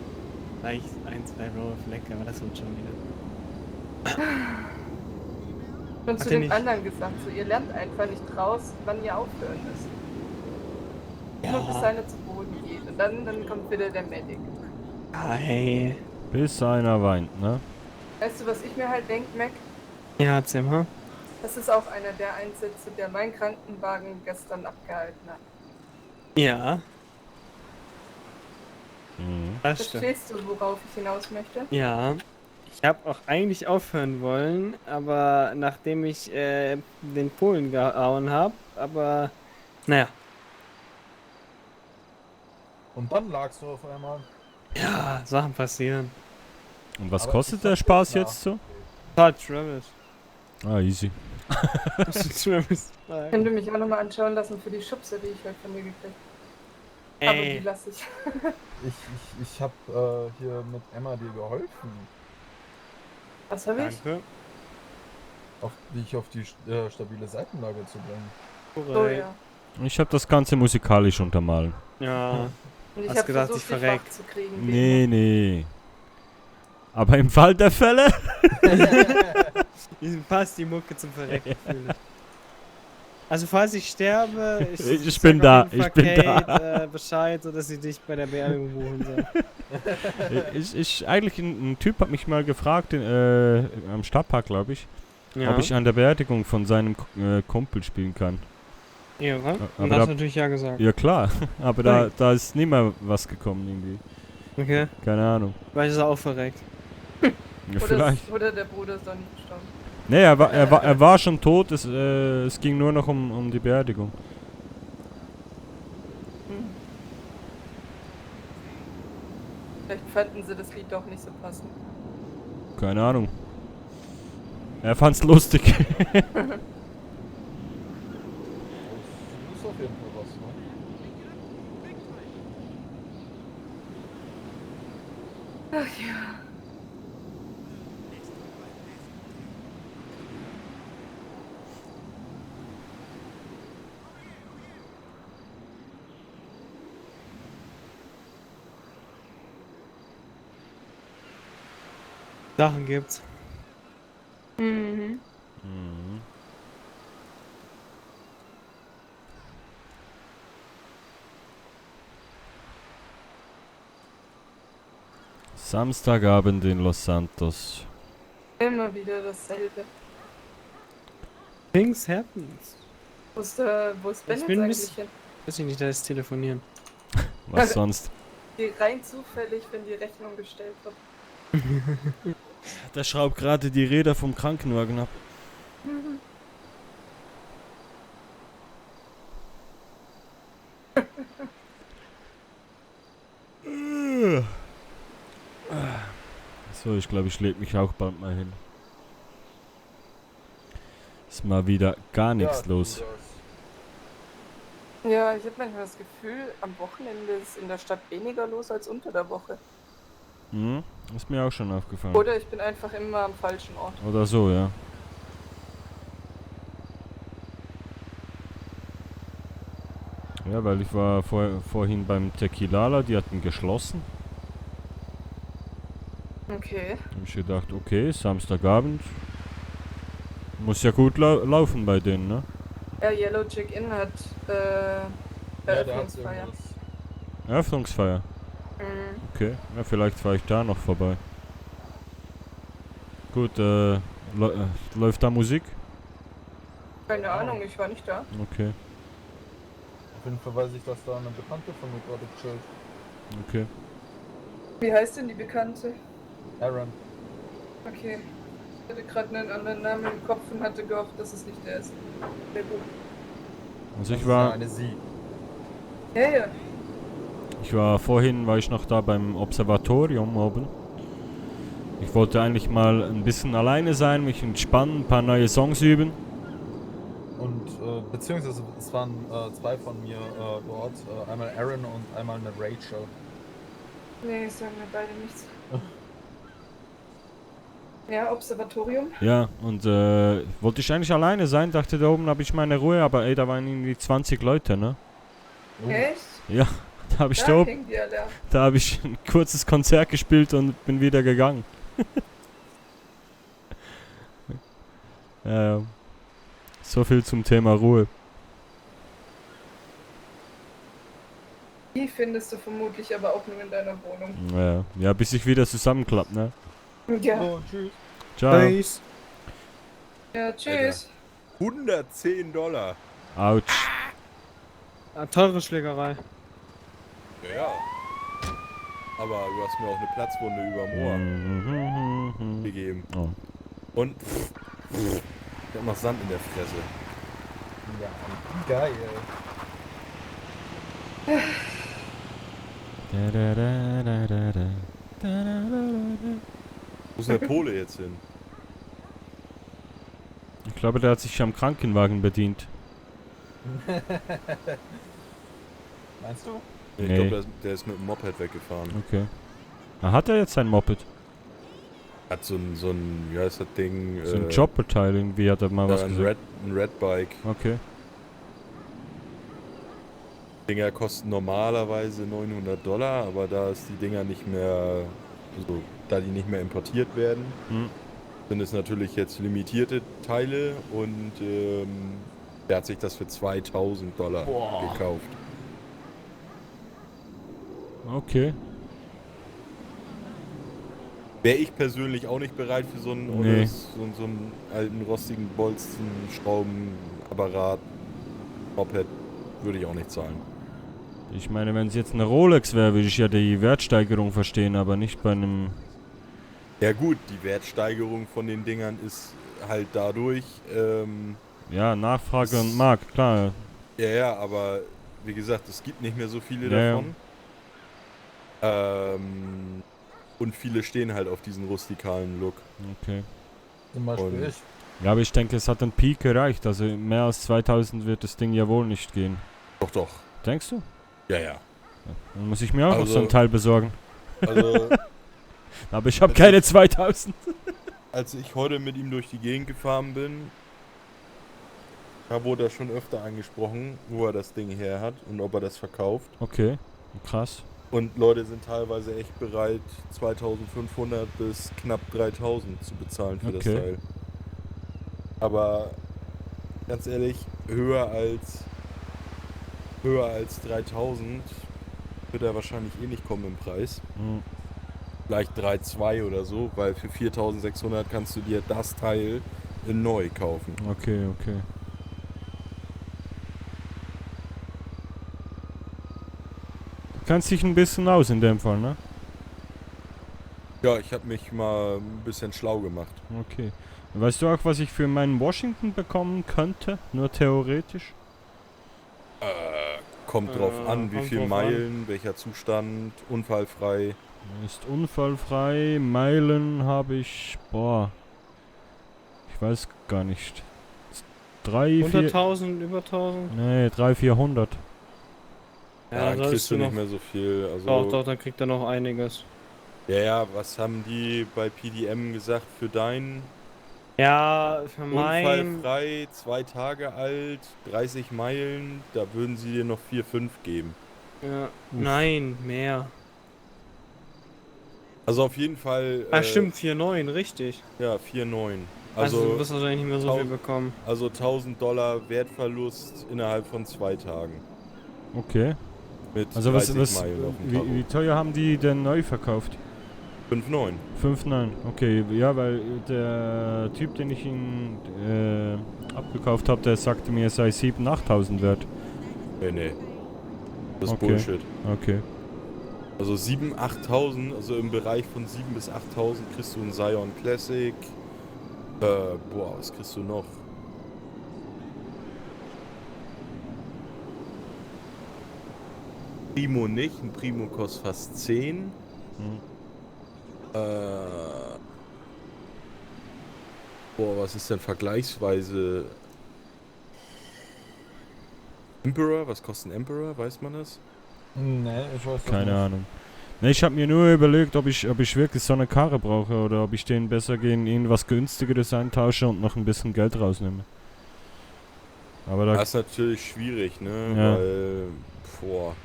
Vielleicht 1, 2 rohe Flecke, aber das wird schon wieder. Und Hat zu er den nicht- anderen gesagt, so ihr lernt einfach nicht raus, wann ihr aufhören müsst. Nur bis einer zu Boden geht. Und dann kommt wieder der Medic. Ah, hey. Bis einer weint, ne? Weißt du, was ich mir halt denke, Mac? Ja, erzähl mal. Das ist auch einer der Einsätze, der mein Krankenwagen gestern abgehalten hat. Ja, Mhm. das stimmt. Verstehst du, worauf ich hinaus möchte? Ja, ich habe auch eigentlich aufhören wollen, aber nachdem ich den Polen gehauen habe, aber naja. Und dann lagst du auf einmal. Ja, Sachen passieren. Und was Aber kostet ich der hab Spaß das jetzt so? Travis. Ah, easy. Travis. Könnt ihr mich auch nochmal anschauen lassen für die Schubse, die ich heute von dir gekriegt habe. Aber die Ey, lasse ich. Ich hab hier mit Emma dir geholfen, Was habe ich? danke. dich auf die stabile Seitenlage zu bringen. Oh Korrekt. ja. Ich habe das Ganze musikalisch untermalen. Ja. Und ich Hast habe gedacht, versucht, ich dich verreck. wach zu kriegen. wie Nee, immer. nee. Aber im Fall der Fälle? Diesem passt die Mucke zum Verrecken, fühle ich. Also falls ich sterbe, Ich sag bin auf da, jeden Fall ich bin Kate, Bescheid, sodass sie dich bei der Beerdigung buchen soll. Eigentlich ein Typ hat mich mal gefragt, am Stadtpark, glaube ich, Ja. ob ich an der Beerdigung von seinem Kumpel spielen kann. Ja, aber und hast da- natürlich ja gesagt. Ja klar, aber da ist nie mehr was gekommen irgendwie. Okay. Keine Ahnung. Vielleicht ist er auch verreckt. Ja, Oder, vielleicht. oder der Bruder ist doch nicht gestorben. Nee, er war schon tot, es ging nur noch um die Beerdigung. Vielleicht fanden sie das Lied doch nicht so passend. Keine Ahnung. Er fand's lustig. Das ist auf jeden Fall was, ne? Ach ja. Sachen gibt's. Mhm. Mhm. Samstagabend in Los Santos. Immer wieder dasselbe. Things happens. Wo ist Ben Ich jetzt bin ein eigentlich bisschen- hin? Weiß ich nicht, da ist telefonieren. Was sonst? Die rein zufällig, wenn die Rechnung gestellt wird. Der schraubt gerade die Räder vom Krankenwagen ab. So, ich glaube, ich leg mich auch bald mal hin. Ist mal wieder gar nichts Ja, los. du Ja, ich habe manchmal das Gefühl, am Wochenende ist in der Stadt weniger los als unter der Woche. Mhm, ist mir auch schon aufgefallen. Oder ich bin einfach immer am falschen Ort. Oder so, ja. Ja, weil ich war vorhin beim Tequilala, die hatten geschlossen. Okay. Hab ich gedacht, okay, Samstagabend. Muss ja gut laufen bei denen, ne? Ja, Yellow Chick Inn hat Ja, der hat Eröffnungsfeier. irgendwas. Eröffnungsfeier. Mhm. Okay, ja, vielleicht fahre ich da noch vorbei. Gut, läuft da Musik? Keine Ahnung, ich war nicht da. Okay, Auf jeden Fall weiß ich, dass da eine Bekannte von mir gerade chillt. okay. Wie heißt denn die Bekannte? Aaron. Okay. Ich hatte gerade einen anderen Namen im Kopf und hatte gehofft, dass es nicht der ist. Sehr gut. Also Das ich ist ja war, eine Sie. Ja, ja. vorhin war ich noch da beim Observatorium oben. Ich wollte eigentlich mal ein bisschen alleine sein, mich entspannen, ein paar neue Songs üben. Und beziehungsweise es waren zwei von mir dort. Einmal Aaron und einmal eine Rachel. Nee, sagen mir beide nichts. Ja, Observatorium. Ja, und wollte ich eigentlich alleine sein, dachte da oben habe ich meine Ruhe, aber ey, da waren irgendwie 20 Leute, ne? Oh. Echt? Da habe ich Da da oben, hängen die alle ab. da habe ich ein kurzes Konzert gespielt und bin wieder gegangen. Ja, so viel zum Thema Ruhe. Die findest du vermutlich aber auch nur in deiner Wohnung. Ja, bis ich wieder zusammenklappt, ne? Ja. Oh, tschüss. Ciao. Peace. Ja, tschüss. $110. Autsch. Teure Schlägerei. Ja. Aber du hast mir auch eine Platzwunde überm Ohr gegeben. Oh. Und ich hab noch Sand in der Fresse. Ja, geil. Wo ist der Pole jetzt hin? Ich glaube, der hat sich am Krankenwagen bedient. Meinst du? Ich Nee. glaube, der ist mit dem Moped weggefahren. Okay. Hat er jetzt ein Moped? Hat so ein, wie heißt das Ding? So ein Jobbeteil irgendwie, hat er mal was ein gesagt. Red Bike. Okay. Dinger kosten normalerweise $900, aber da es die Dinger nicht mehr, also da die nicht mehr importiert werden, sind es natürlich jetzt limitierte Teile und der hat sich das für $2000 gekauft. Okay. Wäre ich persönlich auch nicht bereit für so einen, Nee. oder so einen alten rostigen Bolzen, Schraubenapparat, Moped, würde ich auch nicht zahlen. Ich meine, wenn es jetzt eine Rolex wäre, würde ich ja die Wertsteigerung verstehen, aber nicht bei einem... Ja gut, die Wertsteigerung von den Dingern ist halt dadurch, Ja, Nachfrage Das- und Markt, klar. ja, aber wie gesagt, es gibt nicht mehr so viele Ja, davon. Und viele stehen halt auf diesen rustikalen Look. Okay. Zum Beispiel Und- ich. Ja, aber ich denke, es hat einen Peak erreicht. Also mehr als 2000 wird das Ding ja wohl nicht gehen. Doch, doch. Denkst du? Ja, ja. Dann muss ich mir auch noch so Also- ein Teil besorgen. Also, Aber ich habe keine 2000. als ich heute mit ihm durch die Gegend gefahren bin, da wurde er schon öfter angesprochen, wo er das Ding her hat und ob er das verkauft. Okay, krass. Und Leute sind teilweise echt bereit, 2500 bis knapp 3000 zu bezahlen für das Okay. Teil. Aber ganz ehrlich, höher als 3000 wird er wahrscheinlich eh nicht kommen im Preis. Hm. Vielleicht 3,2 oder so, weil für 4600 kannst du dir das Teil in neu kaufen. Okay, okay. Du kennst dich ein bisschen aus in dem Fall, ne? Ja, ich habe mich mal ein bisschen schlau gemacht. Okay. Weißt du auch, was ich für meinen Washington bekommen könnte? Nur theoretisch? Kommt drauf an, wie kommt viel drauf Meilen, welcher Zustand, unfallfrei. Ist unfallfrei. Meilen habe ich... Boah. Ich weiß gar nicht. 3, 4... 100.000, über 1000? Nee, 300, 400. Ja, Ja, dann dann solltest kriegst du du nicht noch. mehr so viel. Also, Doch, dann kriegt er noch einiges. Ja, was haben die bei PDM gesagt für deinen? Ja, für meinen. Unfallfrei, 2 Tage alt, 30 Meilen, da würden sie dir noch 4, 5 geben. Ja, nein, mehr. Also auf jeden Fall. Ah, stimmt, 4,9, richtig. Ja, 4,9. Also, du Also, wirst wahrscheinlich nicht mehr so viel bekommen. also $1000 Wertverlust innerhalb von 2 Tagen. Okay. Mit Also 30 was Meilen auf dem wie teuer haben die denn neu verkauft? 5,9. 5,9. Okay, ja, weil der Typ, den ich ihn abgekauft habe, der sagte mir, es sei 7.000, 8.000 wert. Nee. Das ist Okay. Bullshit. Okay. Also 7.000, 8.000, also im Bereich von 7.000 bis 8.000 kriegst du einen Scion Classic. Boah, was kriegst du noch? Primo nicht, ein Primo kostet fast 10. Hm. Boah, was ist denn vergleichsweise? Emperor, was kostet ein Emperor, weiß man das? Nee, ich weiß das Keine nicht. Ahnung. Ne, ich habe mir nur überlegt, ob ich wirklich so eine Karre brauche oder ob ich den besser gegen irgendwas günstigeres eintausche und noch ein bisschen Geld rausnehme. Aber da... Das ist natürlich schwierig, ne? Ja. Weil, boah.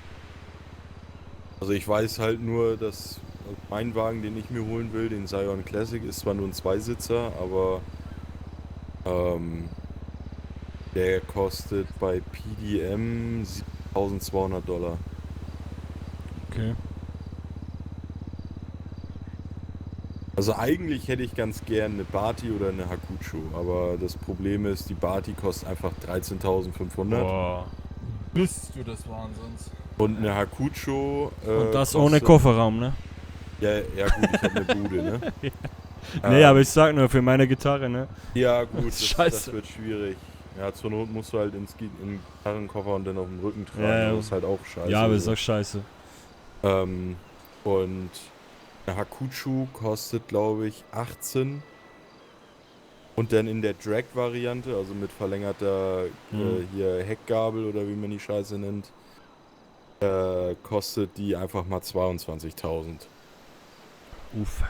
Also ich weiß halt nur, dass mein Wagen, den ich mir holen will, den Scion Classic, ist zwar nur ein Zweisitzer, aber der kostet bei PDM $7.200. Okay. Also eigentlich hätte ich ganz gern eine Barty oder eine Hakucho, aber das Problem ist, die Barty kostet einfach 13.500 Boah. Bist du des Wahnsinns? und eine Hakucho Und das ohne kostet- Kofferraum, ne? Ja, ja gut, ich habe eine Bude, ne? Nee, aber ich sag nur, für meine Gitarre, ne? Ja gut, das Scheiße. wird schwierig. Ja, zur Not musst du halt in den Gitarrenkoffer und dann auf dem Rücken tragen, Ja, ja. das ist halt auch scheiße. Ja, aber ist so. doch scheiße. Und eine Hakucho kostet, glaube ich, 18. Und dann in der Drag-Variante, also mit verlängerter hier Heckgabel oder wie man die Scheiße nennt, kostet die einfach mal 22.000. Uff.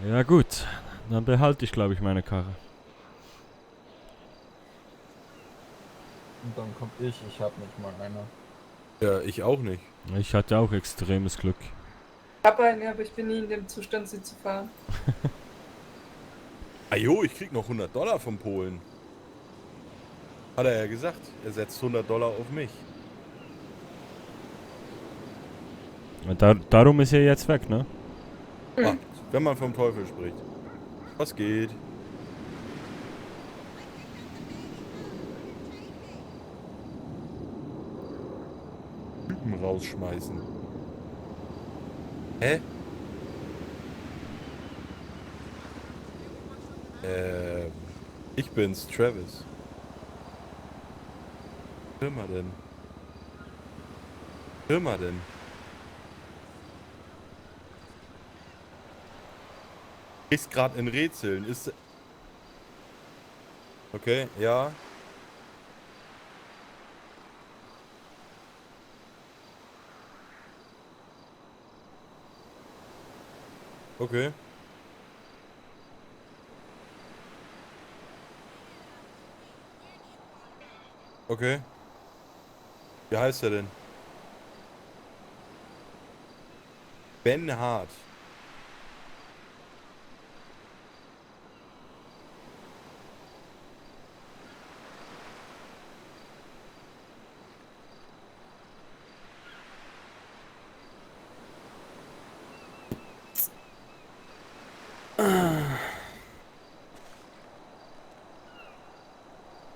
Ja gut, dann behalte ich, glaube ich, meine Karre. Und dann komm ich hab nicht mal eine. Ja, ich auch nicht. Ich hatte auch extremes Glück. Ich habe eine, aber ich bin nie in dem Zustand, sie zu fahren. Ajo, ich krieg noch $100 vom Polen. Hat er ja gesagt. Er setzt $100 auf mich. Darum ist er jetzt weg, ne? Ah, wenn man vom Teufel spricht. Was geht? Typen rausschmeißen. Hä? Ich bin's, Travis. Firma denn? Firma denn? Ist gerade in Rätseln. Ist. Okay, ja. Okay. Okay. Wie heißt er denn? Ben Hart.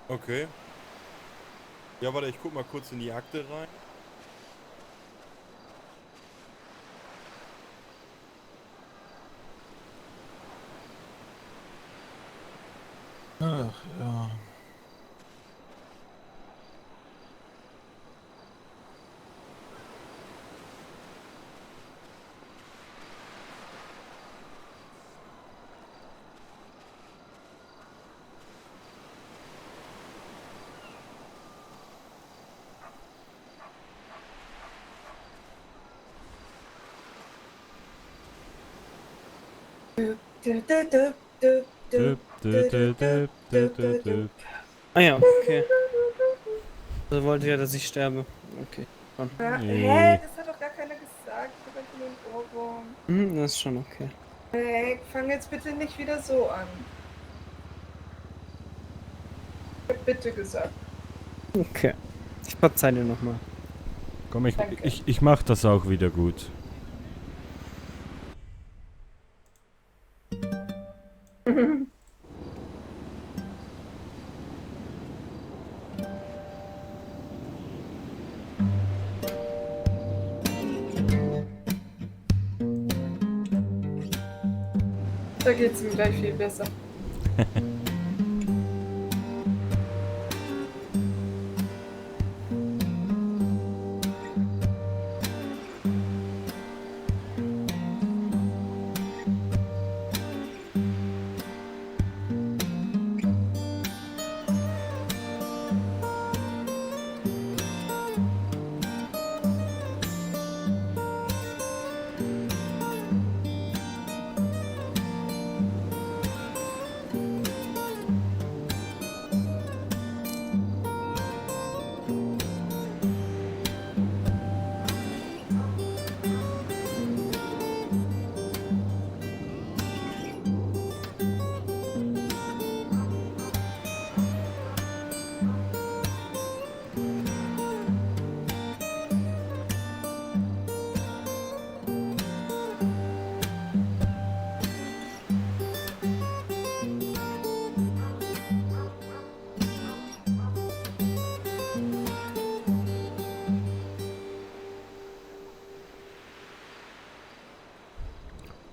Okay. Ja, warte, ich guck mal kurz in die Akte rein. Ach ja. Düp, düp, düp, düp, düp, düp, düp. Ah ja, okay. Also wollte ja, dass ich sterbe. Okay. Ja, Nee. hä? Das hat doch gar keiner gesagt. Ich hab einfach nur einen Ohrwurm. Das ist schon okay. Hey, fang jetzt bitte nicht wieder so an. Ich hab bitte gesagt. Okay. Ich verzeih dir nochmal. Komm, Danke. ich mach das auch wieder gut. Da geht's ihm gleich viel besser.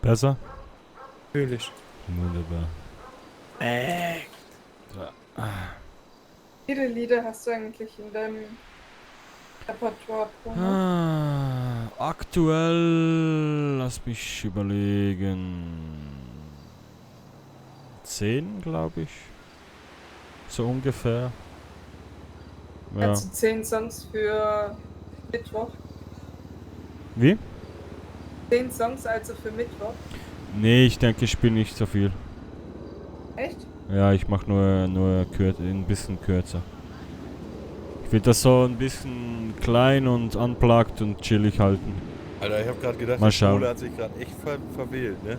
Besser? Natürlich. Wunderbar. Wie viele Lieder hast du eigentlich in deinem Repertoire? Aktuell, lass mich überlegen. 10, glaube ich. So ungefähr. Ja. Hast du 10 Songs für Mittwoch? Wie? 10 Songs also für Mittwoch? Nee, ich denke, ich spiele nicht so viel. Echt? Ja, ich mache nur ein bisschen kürzer. Ich will das so ein bisschen klein und unplugged und chillig halten. Alter, ich hab gerade gedacht, Mal der schauen. Pole hat sich gerade echt verwählt, ne?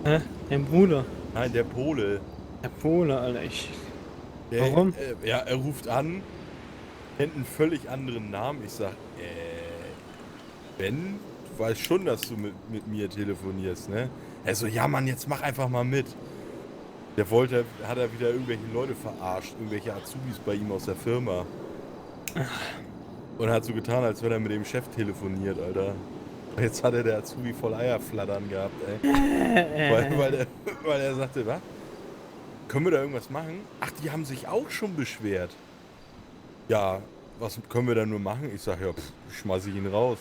Hä? Dein Bruder. Nein, der Pole. Der Pole, Alter. Der, Warum? Ja, er ruft an, nennt einen völlig anderen Namen. Ich sag, Ben, du weißt schon, dass du mit mir telefonierst, ne? Er so, ja Mann, jetzt mach einfach mal mit. Hat er wieder irgendwelche Leute verarscht, irgendwelche Azubis bei ihm aus der Firma. Und hat so getan, als wenn er mit dem Chef telefoniert, Alter. Jetzt hat er der Azubi voll Eierflattern gehabt, ey. weil er sagte, was? Können wir da irgendwas machen? Ach, die haben sich auch schon beschwert. Ja, was können wir da nur machen? Ich sag, ja, schmeiß ich ihn raus.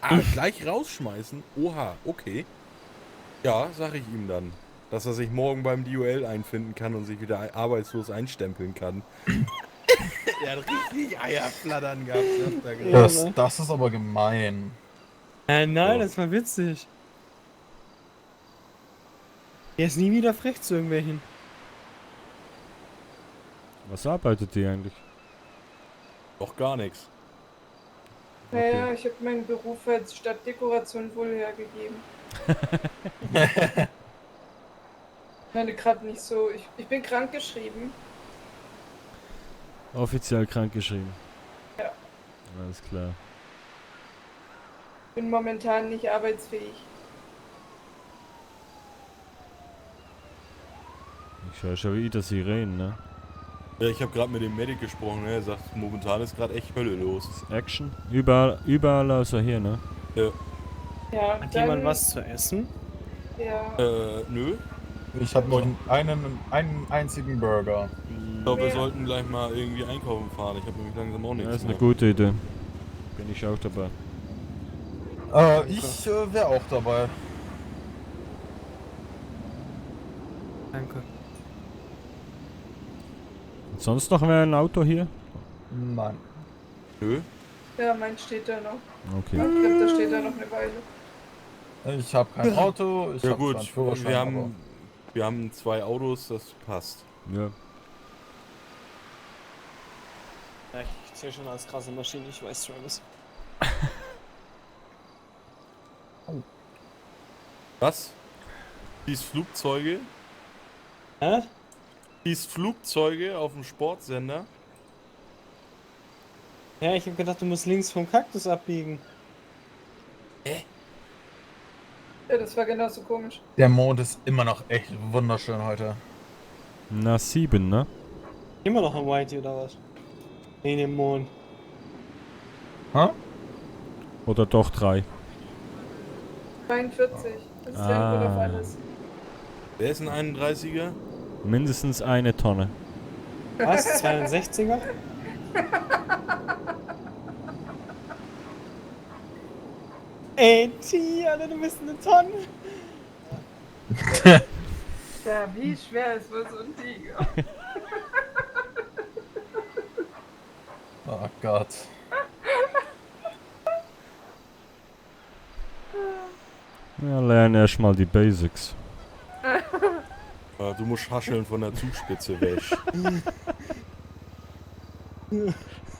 Ah, gleich rausschmeißen? Oha, okay. Ja, sag ich ihm dann. Dass er sich morgen beim DOL einfinden kann und sich wieder arbeitslos einstempeln kann. Er hat richtig Eierflattern gehabt, sagt er gesagt. Das ist aber gemein. Nein, So. das war witzig. Er ist nie wieder frech zu irgendwelchen. Was arbeitet die eigentlich? Doch gar nichts. Naja, ich habe meinen Beruf als Stadtdekoration wohl hergegeben. Nein, gerade nicht so. Ich bin krankgeschrieben. Offiziell krankgeschrieben. Ja. Alles klar. Bin momentan nicht arbeitsfähig. Ich höre schon wieder Sirenen, ne? Ja, ich habe gerade mit dem Medic gesprochen, ne? Er sagt, momentan ist gerade echt Hölle los. Action. Überall außer hier, ne? Ja. Ja, Hat dann, jemand was zu essen? Ja. Nö. Ich habe noch einen einzigen Burger. Ich glaube, wir Ja. sollten gleich mal irgendwie einkaufen fahren. Ich habe nämlich langsam auch nichts Das ist eine mehr. gute Idee. Bin ich auch dabei. Ich wäre auch dabei. Danke. Und sonst noch ein Auto hier? Nein. Nö. Ja, mein steht da noch. Okay. Ich glaube, da steht da noch eine Weile. Ich habe kein Auto, ich Ja habe gut, keinen Führerschein. wir haben 2 Autos, das passt. Ja. Ja, ich zähle schon als krasse Maschine, ich weiß Travis. Was? Dies Flugzeuge? Hä? Dies Flugzeuge auf dem Sportsender? Ja, ich hab gedacht, du musst links vom Kaktus abbiegen. Ja, das war genauso komisch. Der Mond ist immer noch echt wunderschön heute. Na 7, ne? Immer noch ein Whitey oder was? Nee, den Mond. Hä? Oder doch 3? 42. Das ist ja gut auf alles. Wer ist ein 31er? Mindestens eine Tonne. Was? 62er? Ey, T, Alter, du bist eine Tonne. Ja, wie schwer ist wohl so ein Tiger? Oh Gott. Ja, lerne erstmal die Basics. Ja, du musst hascheln von der Zugspitze weg.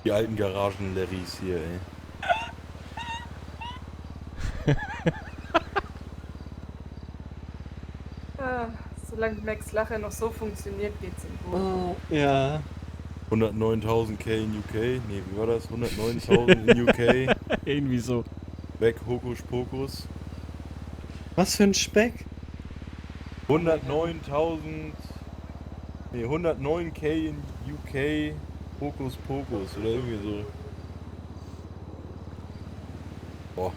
Die alten Garagen-Larrys hier, ey. Ah, solange Max Lache noch so funktioniert, geht's ihm gut. Ja. 109.000 in UK. Nee, wie war das? 109.000 in UK. Irgendwie so. Weg, Hokus Pokus. Was für ein Speck? 109.000. Nee, 109k in UK. Hokus Pokus oder irgendwie so. Boah.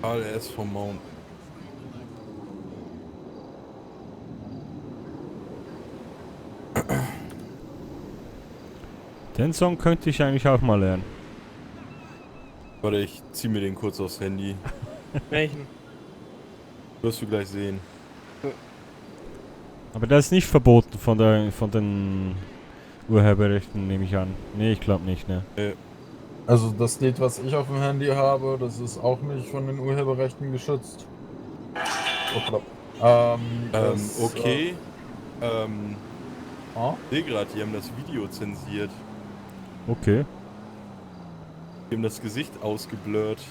ALS vom Mount. Den Song könnte ich eigentlich auch mal lernen. Warte, ich zieh mir den kurz aufs Handy. Welchen? Wirst du gleich sehen. Aber das ist nicht verboten von den Urheberrechten, nehme ich an. Nee, ich glaube nicht, ne. Also das Lied, was ich auf dem Handy habe, das ist auch nicht von den Urheberrechten geschützt. Hoppla. Okay. Ah? Ich sehe gerade, die haben das Video zensiert. Okay. Die haben das Gesicht ausgeblurrt.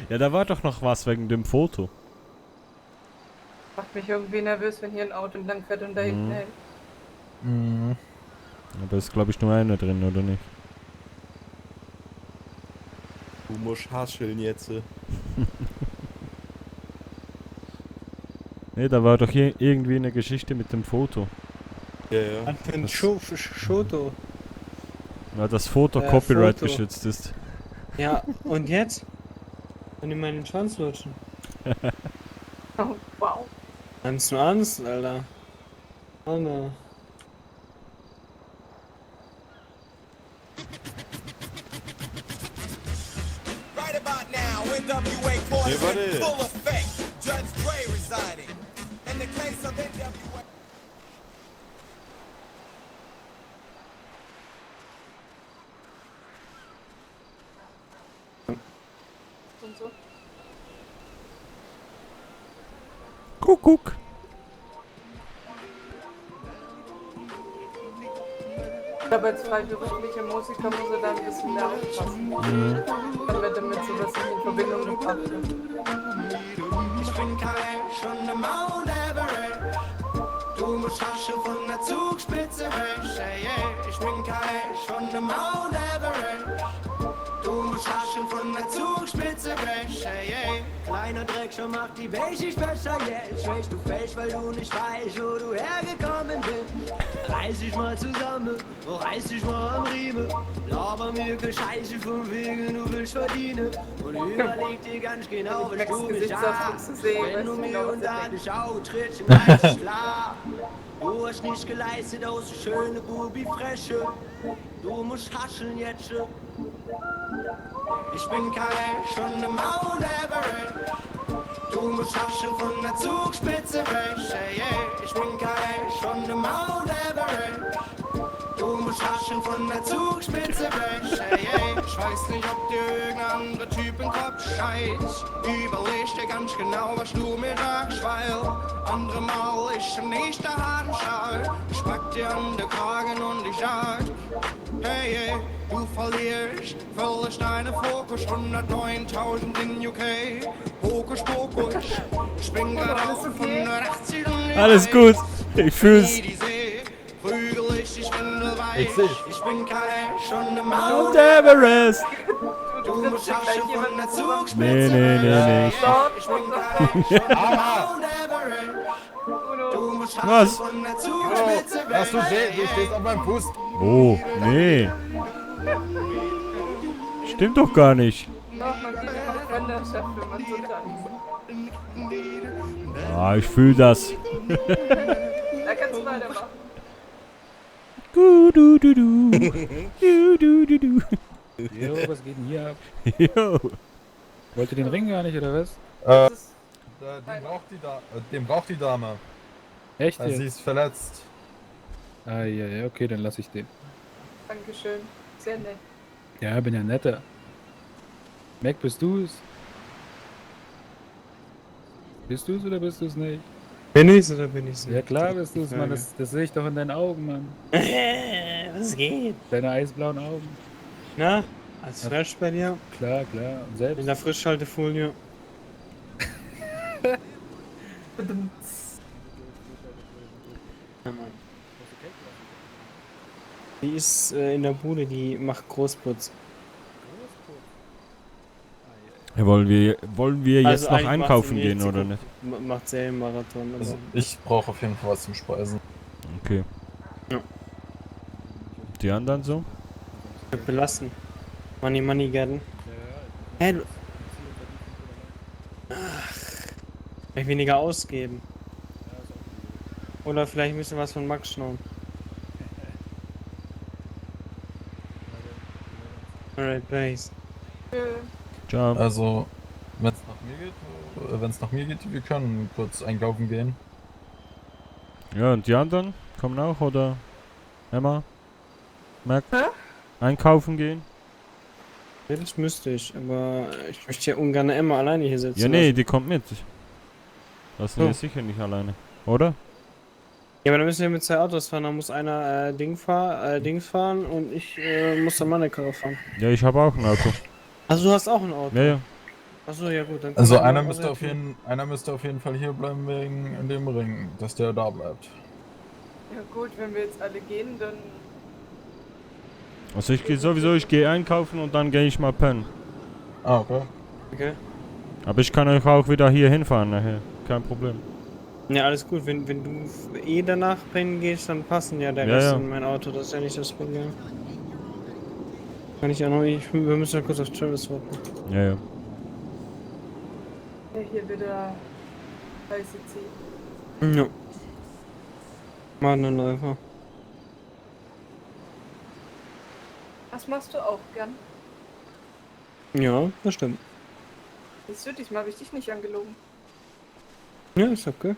Ja, da war doch noch was wegen dem Foto. Macht mich irgendwie nervös, wenn hier ein Auto entlang fährt und da hinten hält. Mhm. Aber ist glaube ich nur einer drin, oder nicht? Du musst hascheln jetzt. Ne, da war doch hier irgendwie eine Geschichte mit dem Foto. Ja, ja. Was für ein Das- Foto. Weil das Foto Copyright geschützt ist. Ja, und jetzt? Kann ich meinen Schwanz lutschen? Oh, wow. Ganz nur Angst, Alter. Alter. Right about now, NWA force Hey, buddy. in full effect. Judge Dre residing. In the case of NWA. Und so. Kuckuck. Aber als freiberuflicher Musiker muss er da ein bisschen mehr aufpassen. Damit sowas nicht in Verbindung gebracht wird. Ich bin kein schon im Mount Everest. Du musst raschen von der Zugspitze weg. Hey, hey. Ich bin kein schon im Mount Everest. Du musst raschen von der Zugspitze weg. Hey, hey. Kleiner Dreck schon macht die Welt nicht besser jetzt. Schwächst du fest, weil du nicht weißt, wo du hergekommen bist. Reiß dich mal zusammen, reiß dich mal am Riemen. Laber mir keine Scheiße von wegen, du willst verdienen. Und überleg dir ganz genau, was du mich hast. Zu sehen, Wenn du weißt du mir genau, unter was er die Schau trittst, dann ist klar. Du hast nicht geleistet aus so schöne Bubi-Fresche. Du musst hascheln jetzt. Ich bin kein schon im Mount Everest. Du musst haschen von der Zugspitze weg. Hey, hey. Ich bin kein schon im Mount Everest. Du musst haschen von der Zugspitze weg. Hey, hey. Ich weiß nicht, ob dir irgendein anderer Typ im Kopf scheißt. Überleg dir ganz genau, was du mir sagst, weil andere Mal ist der nächste Hartenschal. Ich pack dir an den Kragen und ich sag, hey, hey, du verlierst deine Fokus, 109.000 in UK. Hokus Pokus, ich bin gerade auf 180 und Alles gut. Ich fühl's. Ich bin kein schon im Mount Everest. Du musst haschen von der Zugspitze. Nee. Ich bin kein schon im Mount Everest. Du musst haschen Was? von der Zugspitze. Lass du stehst auf meinem Fuß. Oh, nee. Stimmt doch gar nicht. Doch, man sieht immer Freundschaft, wenn man so tanzt. Ah, ich fühl das. Da kannst du weitermachen. Du, du, du, du. Du, du, du, du. Jo, was geht denn hier ab? Jo. Wollt ihr den Ring gar nicht, oder was? Das ist Den braucht die Dame. Echt Also sie jetzt? ist verletzt. Ah, ja, okay, dann lass ich den. Dankeschön. Sehr nett. Ja, bin ja netter. Mac, bist du's? Bist du's oder bist du's nicht? Bin ich's oder bin ich's Ja nicht? klar bist du's, Mann. Frage. Das sehe ich doch in deinen Augen, Mann. Was geht? Deine eisblauen Augen. Na, alles fresh bei dir? Klar, klar. Und In selbst? der Frischhaltefolie. Ja, Mann. Die ist in der Bude, die macht Großputz. Ja, wollen wir jetzt noch eigentlich macht einkaufen sie gehen nichts, oder sie nicht? Macht Serienmarathon. Also Also. ich brauche auf jeden Fall was zum Speisen. Okay. Ja. Die anderen so? Belasten. Money Garden. Hey, Vielleicht weniger ausgeben. Oder vielleicht ein bisschen was von Max schnauen. Alright, base. Ciao. Also, wenn es nach mir geht, wir können kurz einkaufen gehen. Ja, und die anderen kommen auch, oder? Emma? Mac? Hä? Einkaufen gehen? Ja, das müsste ich, aber ich möchte ja ungern Emma alleine hier sitzen Ja, nee, lassen. die kommt mit. Lassen wir Oh. sicher nicht alleine. Oder? Ja, aber dann müssen wir mit 2 Autos fahren. Dann muss einer Dings fahren und ich muss dann meine Karre fahren. Ja, ich habe auch ein Auto. Also du hast auch ein Auto? Ja, ja. Achso, ja gut. Dann Also können wir einer mal müsste auf jeden Fall hier bleiben wegen in dem Ring, dass der da bleibt. Ja gut, wenn wir jetzt alle gehen, dann... Also ich gehe einkaufen und dann gehe ich mal pennen. Ah, okay. Okay. Aber ich kann euch auch wieder hier hinfahren nachher. Kein Problem. Ja, alles gut. Wenn du danach pennen gehst, dann passen ja der Ja, Rest ja. in mein Auto. Das ist ja nicht das Problem. Kann ich ja noch... wir müssen ja kurz auf Travis warten. Ja, ja. Ja, hier wieder ICC. Ja. Madenläufer. Was machst du auch gern? Ja, das stimmt. Siehst du, diesmal habe ich dich nicht angelogen. Ja, ist okay.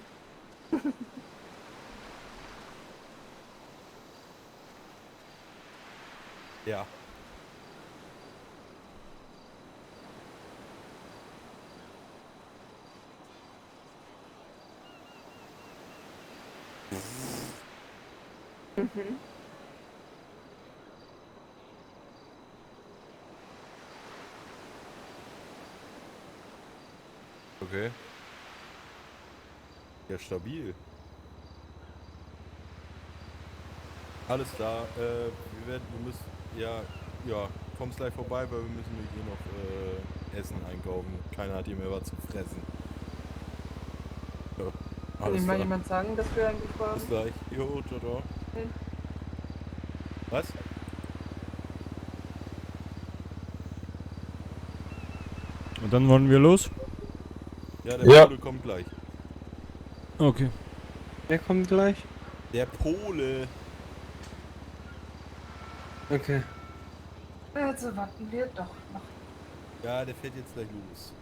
Ja. Mhm. Okay. Ja, stabil. Alles klar, wir müssen, ja, kommst gleich vorbei, weil wir müssen hier noch Essen einkaufen. Keiner hat hier mehr was zu fressen. Ja, Kann alles ich mal klar. jemand sagen, dass wir eigentlich Bis vorhaben? gleich. Jo, ciao, ciao. Hm. Was? Und dann wollen wir los? Ja, der Ja. Pole kommt gleich. Okay. Wer kommt gleich? Der Pole! Okay. Also warten wir doch noch. Ja, der fährt jetzt gleich los.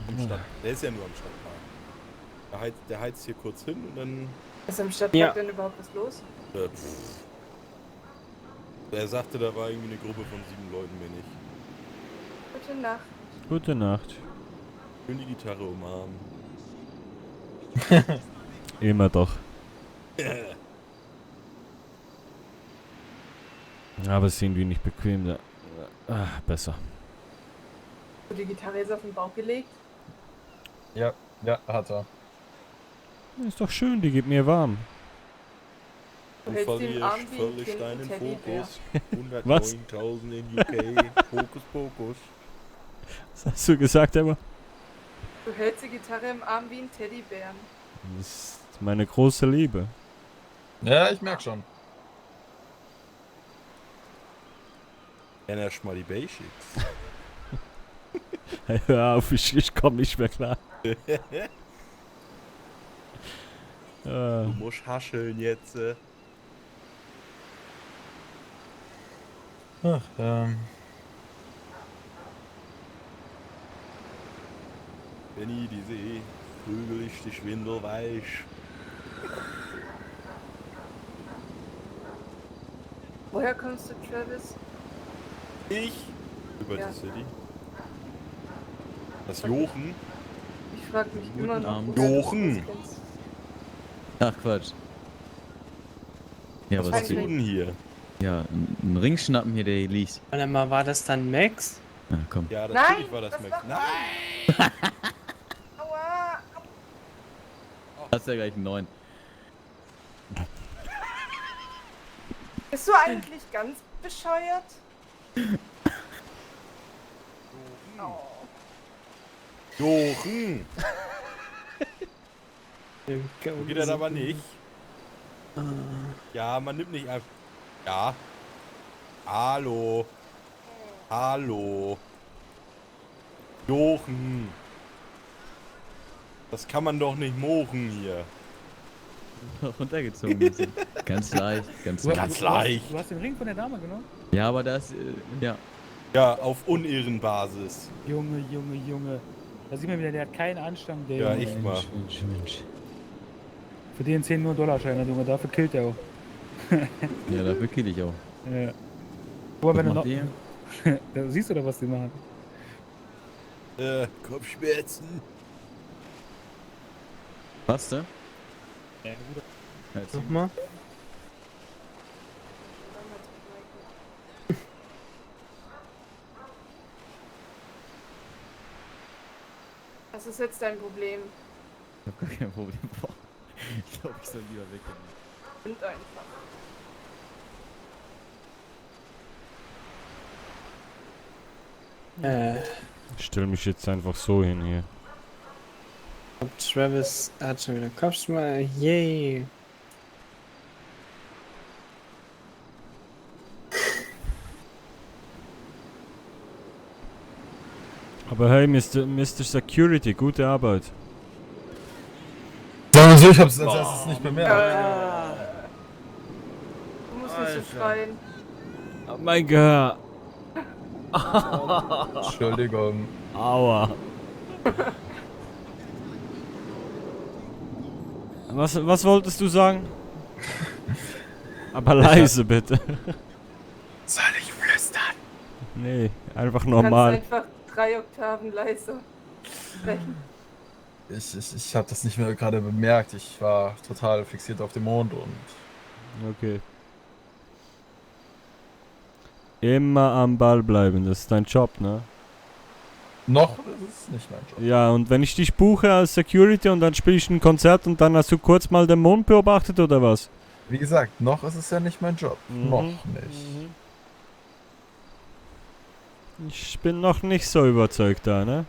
Am Stadt. Der ist ja nur am Stadtpark. Der heizt hier kurz hin und dann... Ist am Stadtpark Ja. denn überhaupt was los? Er sagte, da war irgendwie eine Gruppe von 7 Leuten, mehr nicht. Gute Nacht. Gute Nacht. Schön die Gitarre umarmen. Immer doch. Aber es ist irgendwie nicht bequem da. Besser. Die Gitarre ist auf den Bauch gelegt. Ja, hat er. Ist doch schön, die gibt mir warm. Du Du hältst ihn im Arm verlierst wie ein völlig Kind, deinen Teddybär. Fokus. Was? 109.000 in UK. Fokus, Fokus. Was hast du gesagt, Emma? Du hältst die Gitarre im Arm wie ein Teddybär. Das ist meine große Liebe. Ja, ich merk schon. Nenn erst mal die Basics. Hey, hör auf, ich komm nicht mehr klar. Du musst hascheln jetzt. Ach, Benny, die See, prügel ich die schwindelweich. Woher kommst du, Travis? Ich? Über Ja. die City. Das Jochen? Ich frag mich Guten immer noch, Abend. woher du Jochen. das kennst. Ach Quatsch. Ja, Was was machst du ist denn hier? Ja, ein Ring schnappen hier, der hier liegt. Warte mal, war das dann Max? Na komm. Ja, Nein, natürlich war das das Max. war- Nein! Aua! Hast ja gleich einen neuen. Bist du eigentlich ganz bescheuert? Oh. Jochen! So geht das aber nicht. Ja, man nimmt nicht einfach. Ja. Hallo. Hallo. Jochen. Das kann man doch nicht mochen hier. Runtergezogen sind. Ganz leicht, ganz Ganz leicht. leicht. Du hast den Ring von der Dame genommen? Ja, aber das, ja. Ja, auf Unehrenbasis. Junge, Junge, Junge. Da sieht man wieder, der hat keinen Anstand, der Ja, Junge. ich mal. Mensch. Für den 10 nur Dollarscheine, Junge, dafür killt er auch. Ja, dafür kill ich auch. Ja. Boah, wenn du noch. Macht ihr? Da siehst du doch, was die machen. Kopfschmerzen. Was, ne? Ja, gut. Erzähl. Nochmal. Was ist jetzt dein Problem? Ich hab gar kein Problem. Boah. Ich glaube, ich soll lieber weggehen. Und einfach. Ich stelle mich jetzt einfach so hin hier. Travis hat schon wieder Kopfschmerzen. Yay. Aber hey, Mr. Security, gute Arbeit. Sagen wir so, ich hab's als erstes nicht bemerkt. Du musst nicht so schreien. Oh mein Gott. Entschuldigung. Aua. Was wolltest du sagen? Aber leise bitte. Soll ich flüstern? Nee, einfach Du normal. kannst einfach 3 Oktaven leiser sprechen. Ich hab das nicht mehr gerade bemerkt. Ich war total fixiert auf den Mond und Okay. Immer am Ball bleiben, das ist dein Job, ne? noch ist es nicht mein Job. Ja, und wenn ich dich buche als Security und dann spiele ich ein Konzert und dann hast du kurz mal den Mond beobachtet oder was? Wie gesagt, noch ist es ja nicht mein Job. Mhm. Noch nicht. Ich bin noch nicht so überzeugt da, ne?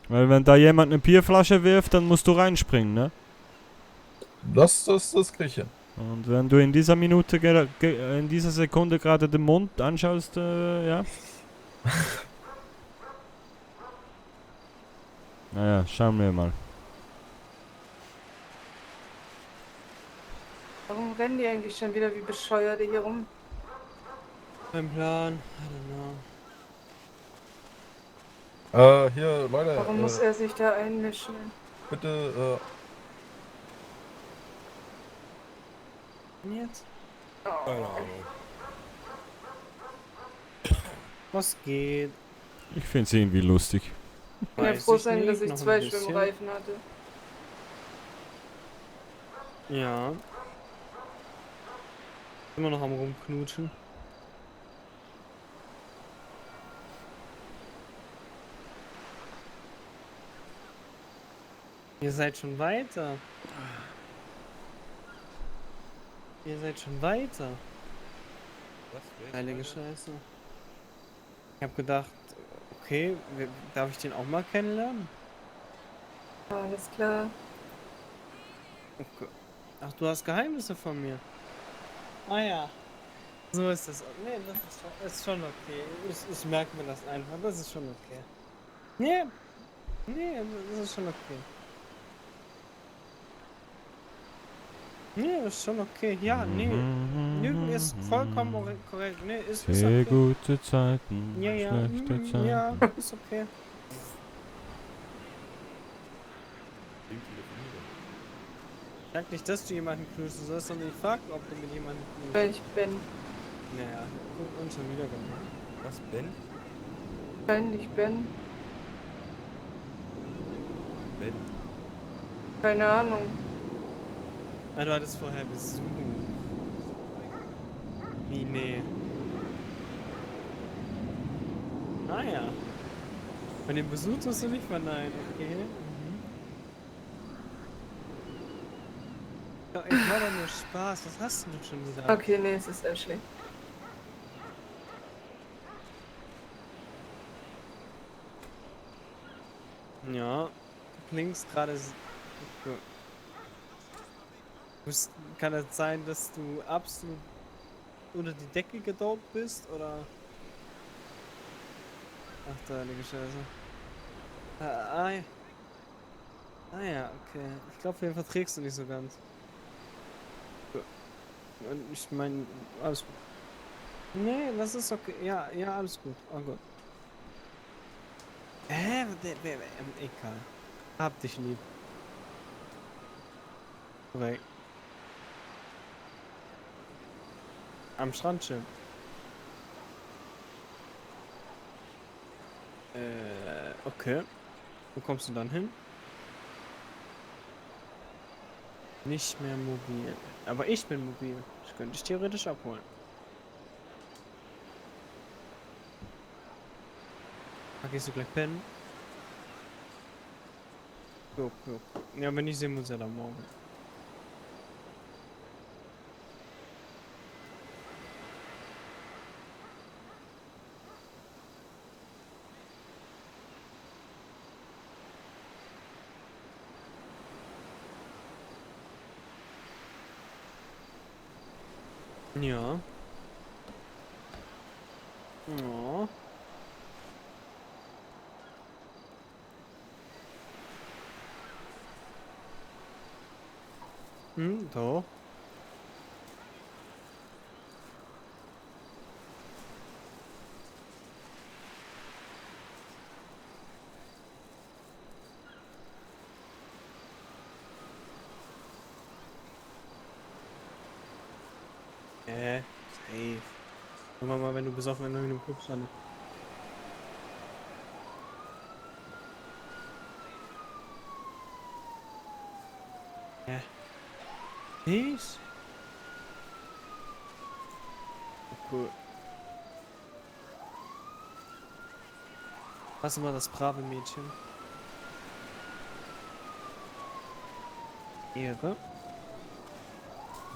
Weil wenn da jemand eine Bierflasche wirft, dann musst du reinspringen, ne? Das krieg ich hin. Und wenn du in dieser Minute, in dieser Sekunde gerade den Mond anschaust, ja. Naja, schauen wir mal. Warum rennen die eigentlich schon wieder wie Bescheuerte hier rum? Mein Plan. I don't know. Hier, Leute, Warum muss er sich da einmischen? bitte, Und jetzt? Keine Ahnung. Was geht? Ich find's irgendwie lustig. Ich kann ja Weiß froh ich sein, nicht, dass ich noch ein 2 bisschen. Schwimmreifen hatte. Ja. Immer noch am rumknutschen. Ihr seid schon weiter. Ihr seid schon weiter. Heilige Scheiße. Ich hab gedacht, okay, darf ich den auch mal kennenlernen? Alles klar. Okay. Ach, du hast Geheimnisse von mir. Ah ja. So ist das. Nee, das ist schon okay. Ich merke mir das einfach. Das ist schon okay. Nee. Nee, das ist schon okay. Nee, das ist schon okay. Ja, nee. Nee, ist vollkommen korrekt. Nee, ist Sehr okay. gute Zeiten, Ja, ja. schlechte Zeiten. Ja, ist okay. Sag nicht, dass du jemanden knutschen sollst, sondern ich frag, ob du mit jemandem knutschen. Weil ich bin. Naja, und schon wieder gemacht. Was, Ben? Wahrscheinlich Ben. Ben? Keine Ahnung. Ah, du hattest vorher Besuch. Wie, nee. Ah ja. Von dem Besuch tust du nicht verneinen, okay? Ja, ich war doch nur Spaß. Was hast du denn schon wieder? Okay, nee, es ist Ashley. Ja, du klingst gerade. Kann es sein, dass du absolut unter die Decke gedopt bist, oder? Ach, da heilige Scheiße. Ja. Ah ja, okay. Ich glaube, den verträgst du nicht so ganz. Und ich meine, alles gut. Nee, das ist okay. Ja, ja, alles gut. Oh gut. Egal. Hab dich lieb. Korrekt. Am Strand chillen. Okay. Wo kommst du dann hin? Nicht mehr mobil. Aber ich bin mobil. Ich könnte dich theoretisch abholen. Gehst du gleich pennen? Jo. Ja, wenn nicht, sehen wir uns ja dann morgen. Ja. Oh. Doch. Safe. Guck mal, wenn du besoffen in einem Club standest. Nichts? Cool. Was immer das brave Mädchen? Ehre.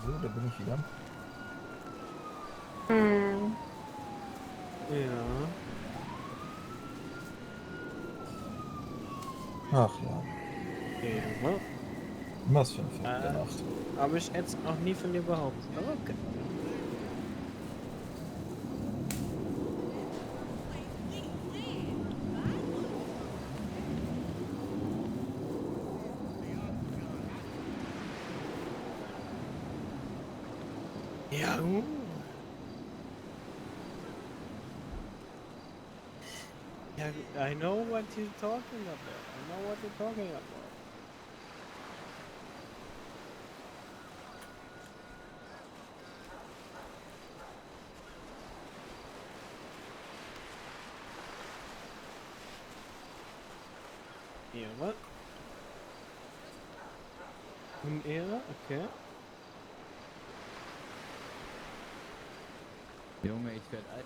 So, da bin ich wieder. Ja. Ach ja. Ehre. Was für ein Film der Nacht. Aber ich hätte es noch nie von dir behauptet. Aber okay. Ja, Yeah, I know what you're talking about. Ehre. Unehre, okay. Junge, ich werd alt.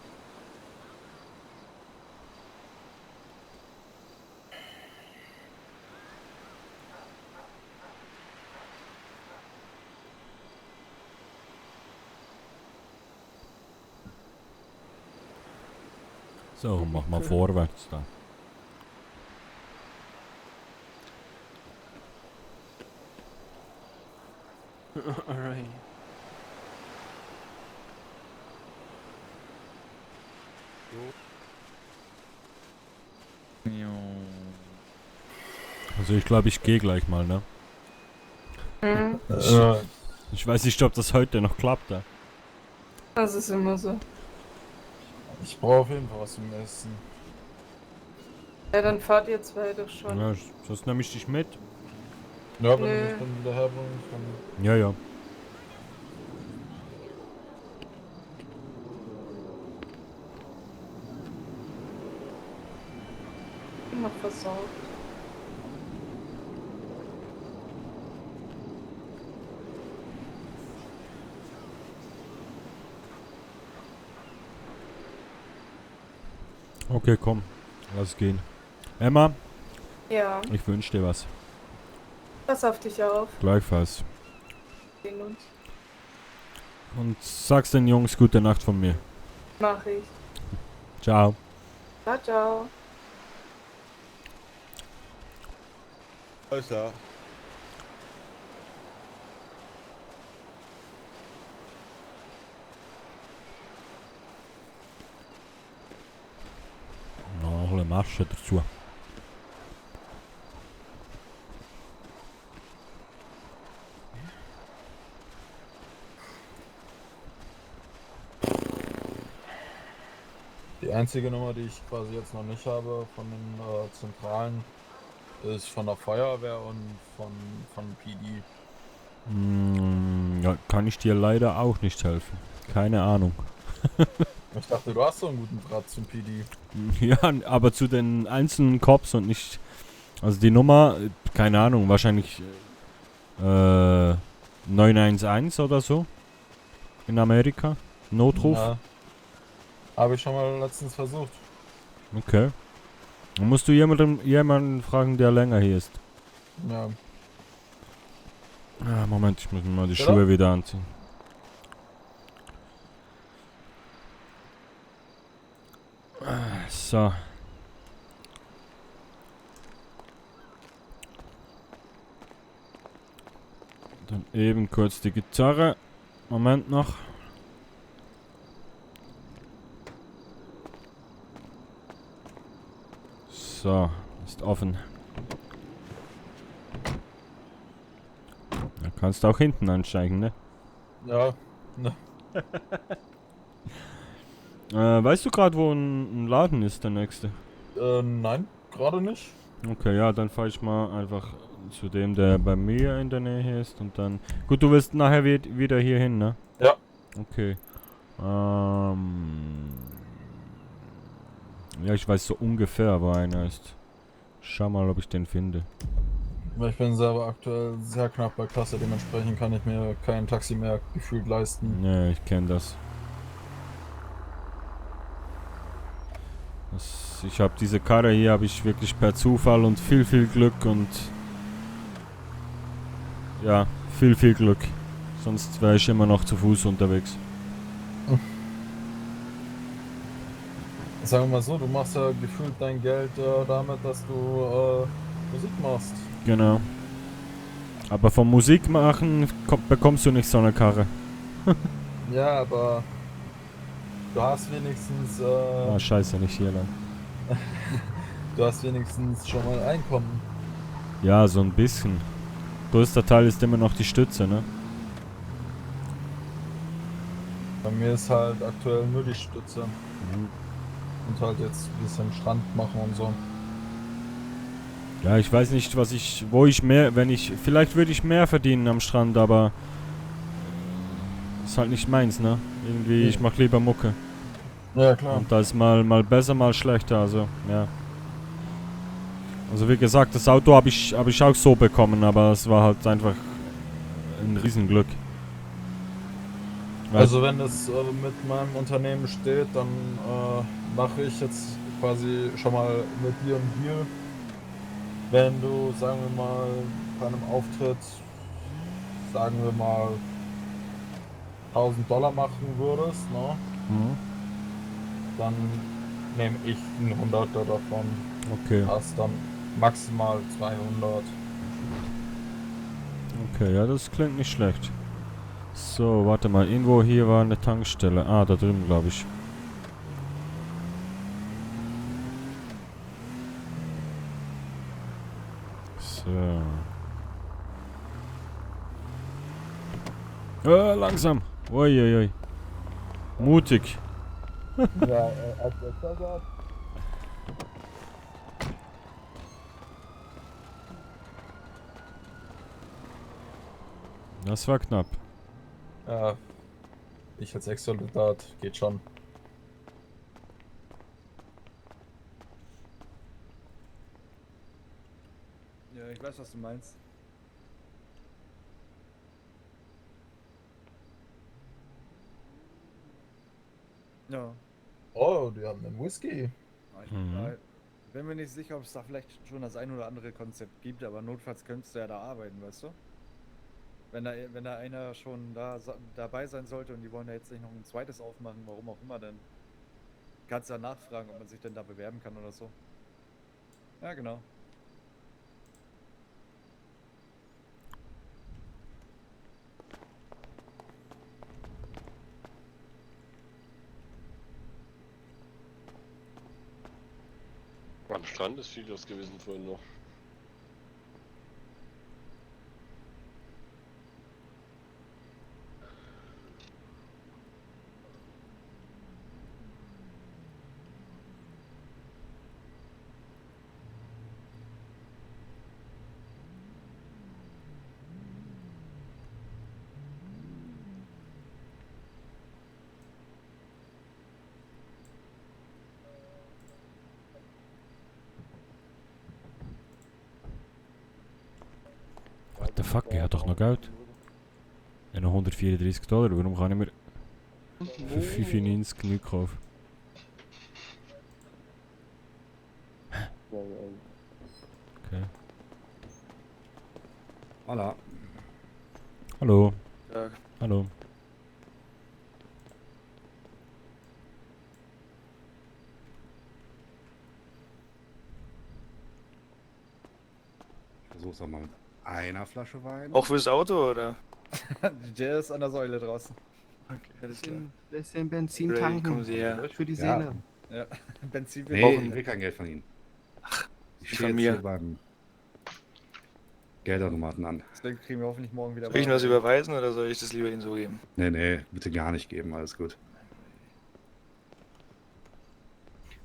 So, mach mal vorwärts da. Alright. Also ich glaube, ich gehe gleich mal, ne? Ich weiß nicht, ob das heute noch klappt, da. Das ist immer so. Ich brauche auf jeden Fall was zum Essen. Ja, dann fahrt ihr zwei doch schon. Ja, sonst nehme ich dich mit. Ja, wenn Nö. du mich dann wieder herbringst, dann... Ja, ja. Immer versaut. Okay, komm. Lass gehen. Emma, Ja, ich wünsche dir was. pass auf dich auf. Gleichfalls. Wir sehen uns. Und sag's den Jungs gute Nacht von mir. Mach ich. Ciao. Ciao, ciao. Alles klar. Noch eine Masche dazu. einzige Nummer, die ich quasi jetzt noch nicht habe von den Zentralen, ist von der Feuerwehr und von PD. Ja, kann ich dir leider auch nicht helfen. Keine Ahnung. Ich dachte, du hast so einen guten Draht zum PD. Ja, aber zu den einzelnen Cops und nicht. Also die Nummer, keine Ahnung, wahrscheinlich 911 oder so. In Amerika. Notruf. Ja, habe ich schon mal letztens versucht. Okay. Dann musst du jemanden fragen, der länger hier ist. Ja. Ah, Moment, ich muss mir mal die Ja. Schuhe wieder anziehen. So. Dann eben kurz die Gitarre. Moment noch. So, ist offen. Da kannst du auch hinten ansteigen, ne? Ja, Weißt du gerade, wo ein Laden ist, der nächste? nein, gerade nicht. Okay, ja, dann fahre ich mal einfach zu dem, der bei mir in der Nähe ist und dann... Gut, du willst nachher wieder hier hin, ne? Ja. Okay. Ja, ich weiß so ungefähr, wo einer ist. Schau mal, ob ich den finde. Weil ich bin selber aktuell sehr knapp bei Kasse, dementsprechend kann ich mir kein Taxi mehr gefühlt leisten. Ja, ich kenne das. Ich habe diese Karre hier, habe ich wirklich per Zufall und viel Glück und... Ja, viel Glück. Sonst wäre ich immer noch zu Fuß unterwegs. Sagen wir mal so, du machst ja gefühlt dein Geld damit, dass du Musik machst. Genau. Aber vom Musik machen bekommst du nicht so eine Karre. Ja, aber du hast wenigstens Ah, scheiße, nicht hier lang. du hast wenigstens schon mal Einkommen. Ja, so ein bisschen. Größter Teil ist immer noch die Stütze, ne? Bei mir ist halt aktuell nur die Stütze. Mhm. Und halt jetzt ein bisschen Strand machen und so. Ja, ich weiß nicht, vielleicht würde ich mehr verdienen am Strand, aber ist halt nicht meins, ne? Irgendwie, Ja. ich mach lieber Mucke. Ja, klar. Und da ist mal besser, mal schlechter, also, ja. Also wie gesagt, das Auto habe ich auch so bekommen, aber es war halt einfach ein Riesenglück. Weil- Also wenn es mit meinem Unternehmen steht, dann mache ich jetzt quasi schon mal mit dir und dir. Wenn du, sagen wir mal, bei einem Auftritt, sagen wir mal, $1000 machen würdest, ne? Mhm. Dann nehme ich einen 100er davon. Okay, Hast dann maximal 200. okay, ja, das klingt nicht schlecht. So, warte mal, irgendwo hier war eine Tankstelle. Ah, da drüben, glaube ich. So. Langsam. Uiuiui. Mutig. Ja, als gesagt. Das war knapp. Ja, ich als Ex-Soldat geht schon. Ja, ich weiß, was du meinst. Ja. Oh, die haben einen Whisky. Ich Mhm. bin mir nicht sicher, ob es da vielleicht schon das ein oder andere Konzept gibt, aber notfalls könntest du ja da arbeiten, weißt du? Wenn da einer schon dabei sein sollte und die wollen ja jetzt nicht noch ein zweites aufmachen, warum auch immer, dann kannst du ja nachfragen, ob man sich denn da bewerben kann oder so. Ja, genau. Am Strand ist viel los gewesen vorhin noch. The fuck, ich hab doch noch Geld. Ich habe noch $134. Warum kann ich mir für 95 nichts kaufen? Okay. Voilà. Hallo. Ja. Hallo. Ich versuch's auch mal mit einer Flasche Wein. Auch fürs Auto, oder? Der ist an der Säule draußen. Okay, alles klar. Bisschen Benzin Ray, tanken. kommen Sie her. Für die Ja. Seele. Ja, Benzin Nee, ich will kein Geld von Ihnen. Ich von stehe jetzt mir. hier beim Geldautomaten an. Deswegen kriegen wir hoffentlich morgen wieder Soll ich Ihnen was überweisen oder soll ich das lieber Ihnen so geben? Nee, bitte gar nicht geben, alles gut.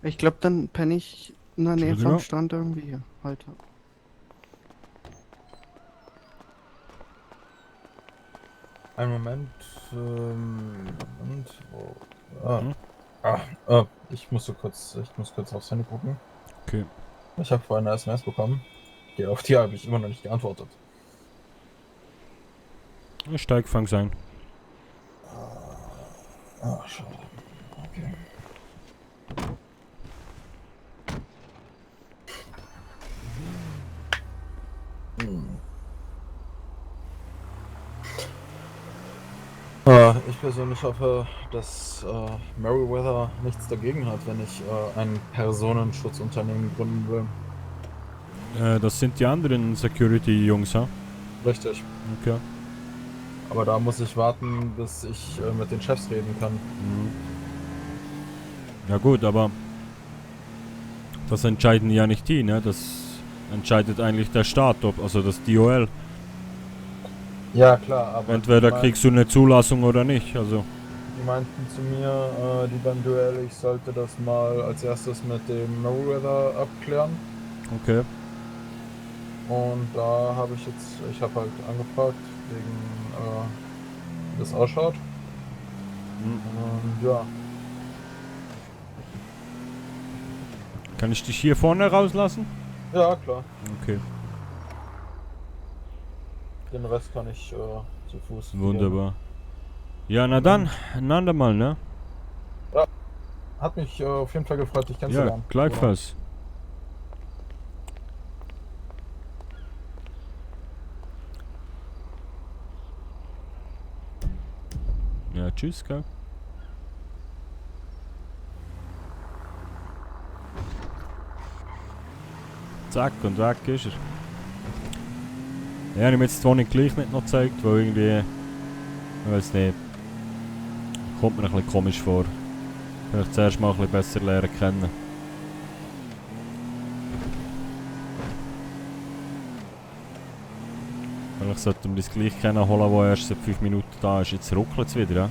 Ich glaube, dann penne ich in der Nähe vom Entschuldigung. Strand irgendwie hier. Heute. Einen Moment. Moment. Mhm. Ich muss kurz aufs Handy gucken. Okay. Ich habe vorhin eine SMS bekommen. Auf die habe ich immer noch nicht geantwortet. Steigfang sein. Ah, schade. Okay. Ich persönlich hoffe, dass Meriwether nichts dagegen hat, wenn ich ein Personenschutzunternehmen gründen will. Das sind die anderen Security-Jungs, ha? Richtig. Okay. Aber da muss ich warten, bis ich mit den Chefs reden kann. Mhm. Ja gut, aber das entscheiden ja nicht die, ne? Das entscheidet eigentlich der Staat, also das DOL. Ja, klar, aber Entweder die kriegst du eine Zulassung oder nicht, also. Die meinten zu mir, die beim Duell, ich sollte das mal als erstes mit dem Meriwether abklären. Okay. Und da habe ich habe halt angefragt, wegen wie das ausschaut. Und ja, Kann ich dich hier vorne rauslassen? ja klar. Okay. Den Rest kann ich zu Fuß. Wunderbar. Ja, na dann, ein andermal, ne? Ja, hat mich auf jeden Fall gefreut, dich Ja, kennenzulernen. gleichfalls. Ja, tschüss, gell? Zack und weg ist er. Ja, ich habe mir jetzt die Wohnung gleich nicht noch gezeigt, weil irgendwie, ich weiß nicht, kommt mir ein bisschen komisch vor. Vielleicht zuerst mal ein bisschen besser lernen kennen. Vielleicht sollten wir das gleich kennen holen, wo erst seit 5 Minuten da ist. Jetzt ruckelt es wieder, ja?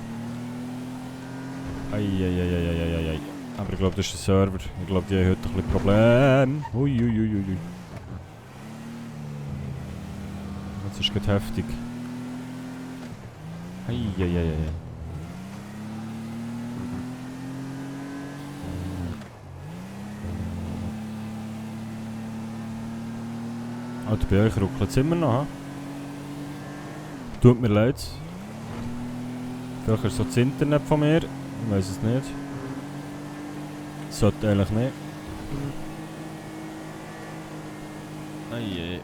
Eieieiei. Aber ich glaube, das ist ein Server. Ich glaube, die haben heute ein bisschen Probleme. Uiuiuiui. Das ist gerade heftig. Eieieiei. Alter, bei euch ruckelt es immer noch, ha? Tut mir leid. Vielleicht ist so das Internet von mir. Ich weiß es nicht. Sollte eigentlich nicht. Eieiei.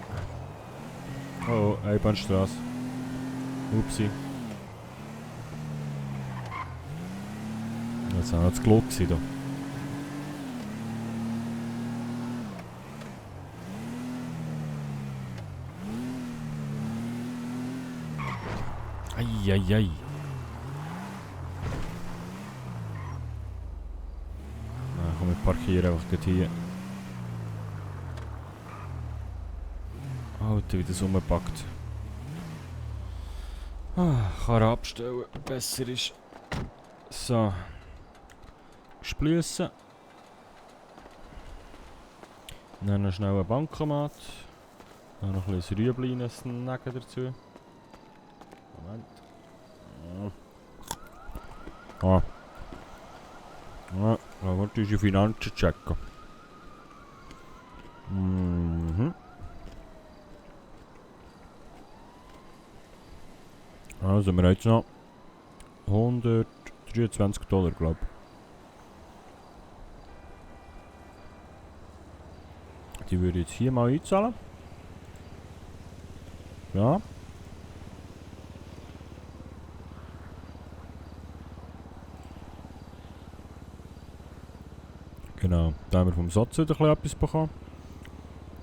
Oh, Einbahnstraße. Upsi. Das war noch das Glück gewesen, da. Eieiei. Na, komm, wir parkieren einfach dort hier. Alter, wie das rumpackt. Kann er abstellen, besser ist. So. Spliessen. Dann noch schnell ein Bankomat. Dann noch ein bisschen Rüebli-Snacken dazu. Moment. Ah. Ja, dann wollte ich unsere Finanzen checken. Mhm. Also, wir haben jetzt noch $123, glaube ich. Die würde ich jetzt hier mal einzahlen. Ja. Genau, da haben wir vom Satz wieder etwas bekommen.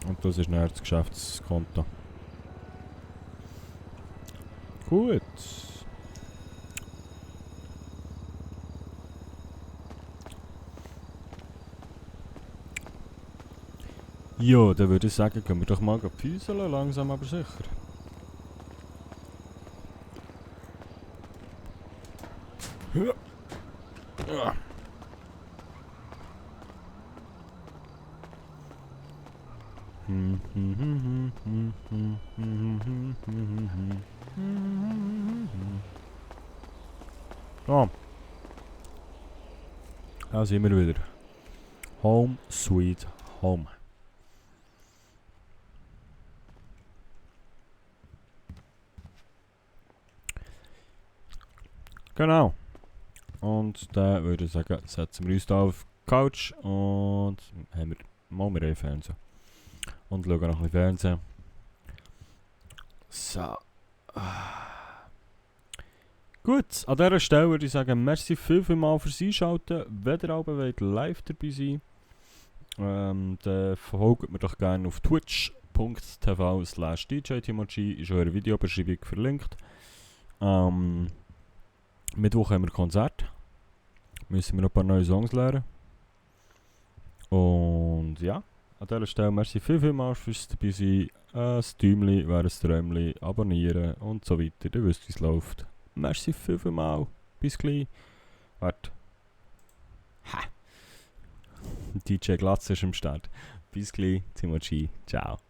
Und das ist dann das Geschäftskonto. Gut. Ja, dann würde ich sagen, gehen wir doch mal püseln, langsam aber sicher. Ja. So. Da sind wir wieder. Home sweet home. Genau. Und dann würde ich sagen, setzen wir uns da auf die Couch und haben wir Fernsehen. Und schauen noch ein bisschen Fernsehen. So. Gut, an dieser Stelle würde ich sagen, merci vielmals fürs Einschalten. Wenn ihr aber wollt, live dabei sein, dann folgt mir doch gerne auf twitch.tv/DJTimochi, ist eure Videobeschreibung verlinkt. Mittwoch haben wir Konzert. Müssen wir noch ein paar neue Songs lernen. Und ja, an dieser Stelle merci vielmals fürs dabei sein. Ein Däumchen wäre ein Träumchen, abonnieren und so weiter. Ihr wisst, wie es läuft. Merci vielmals. Bis gleich. Warte. Ha! DJ Glatz ist am Start. Bis gleich, Timochi. Ciao.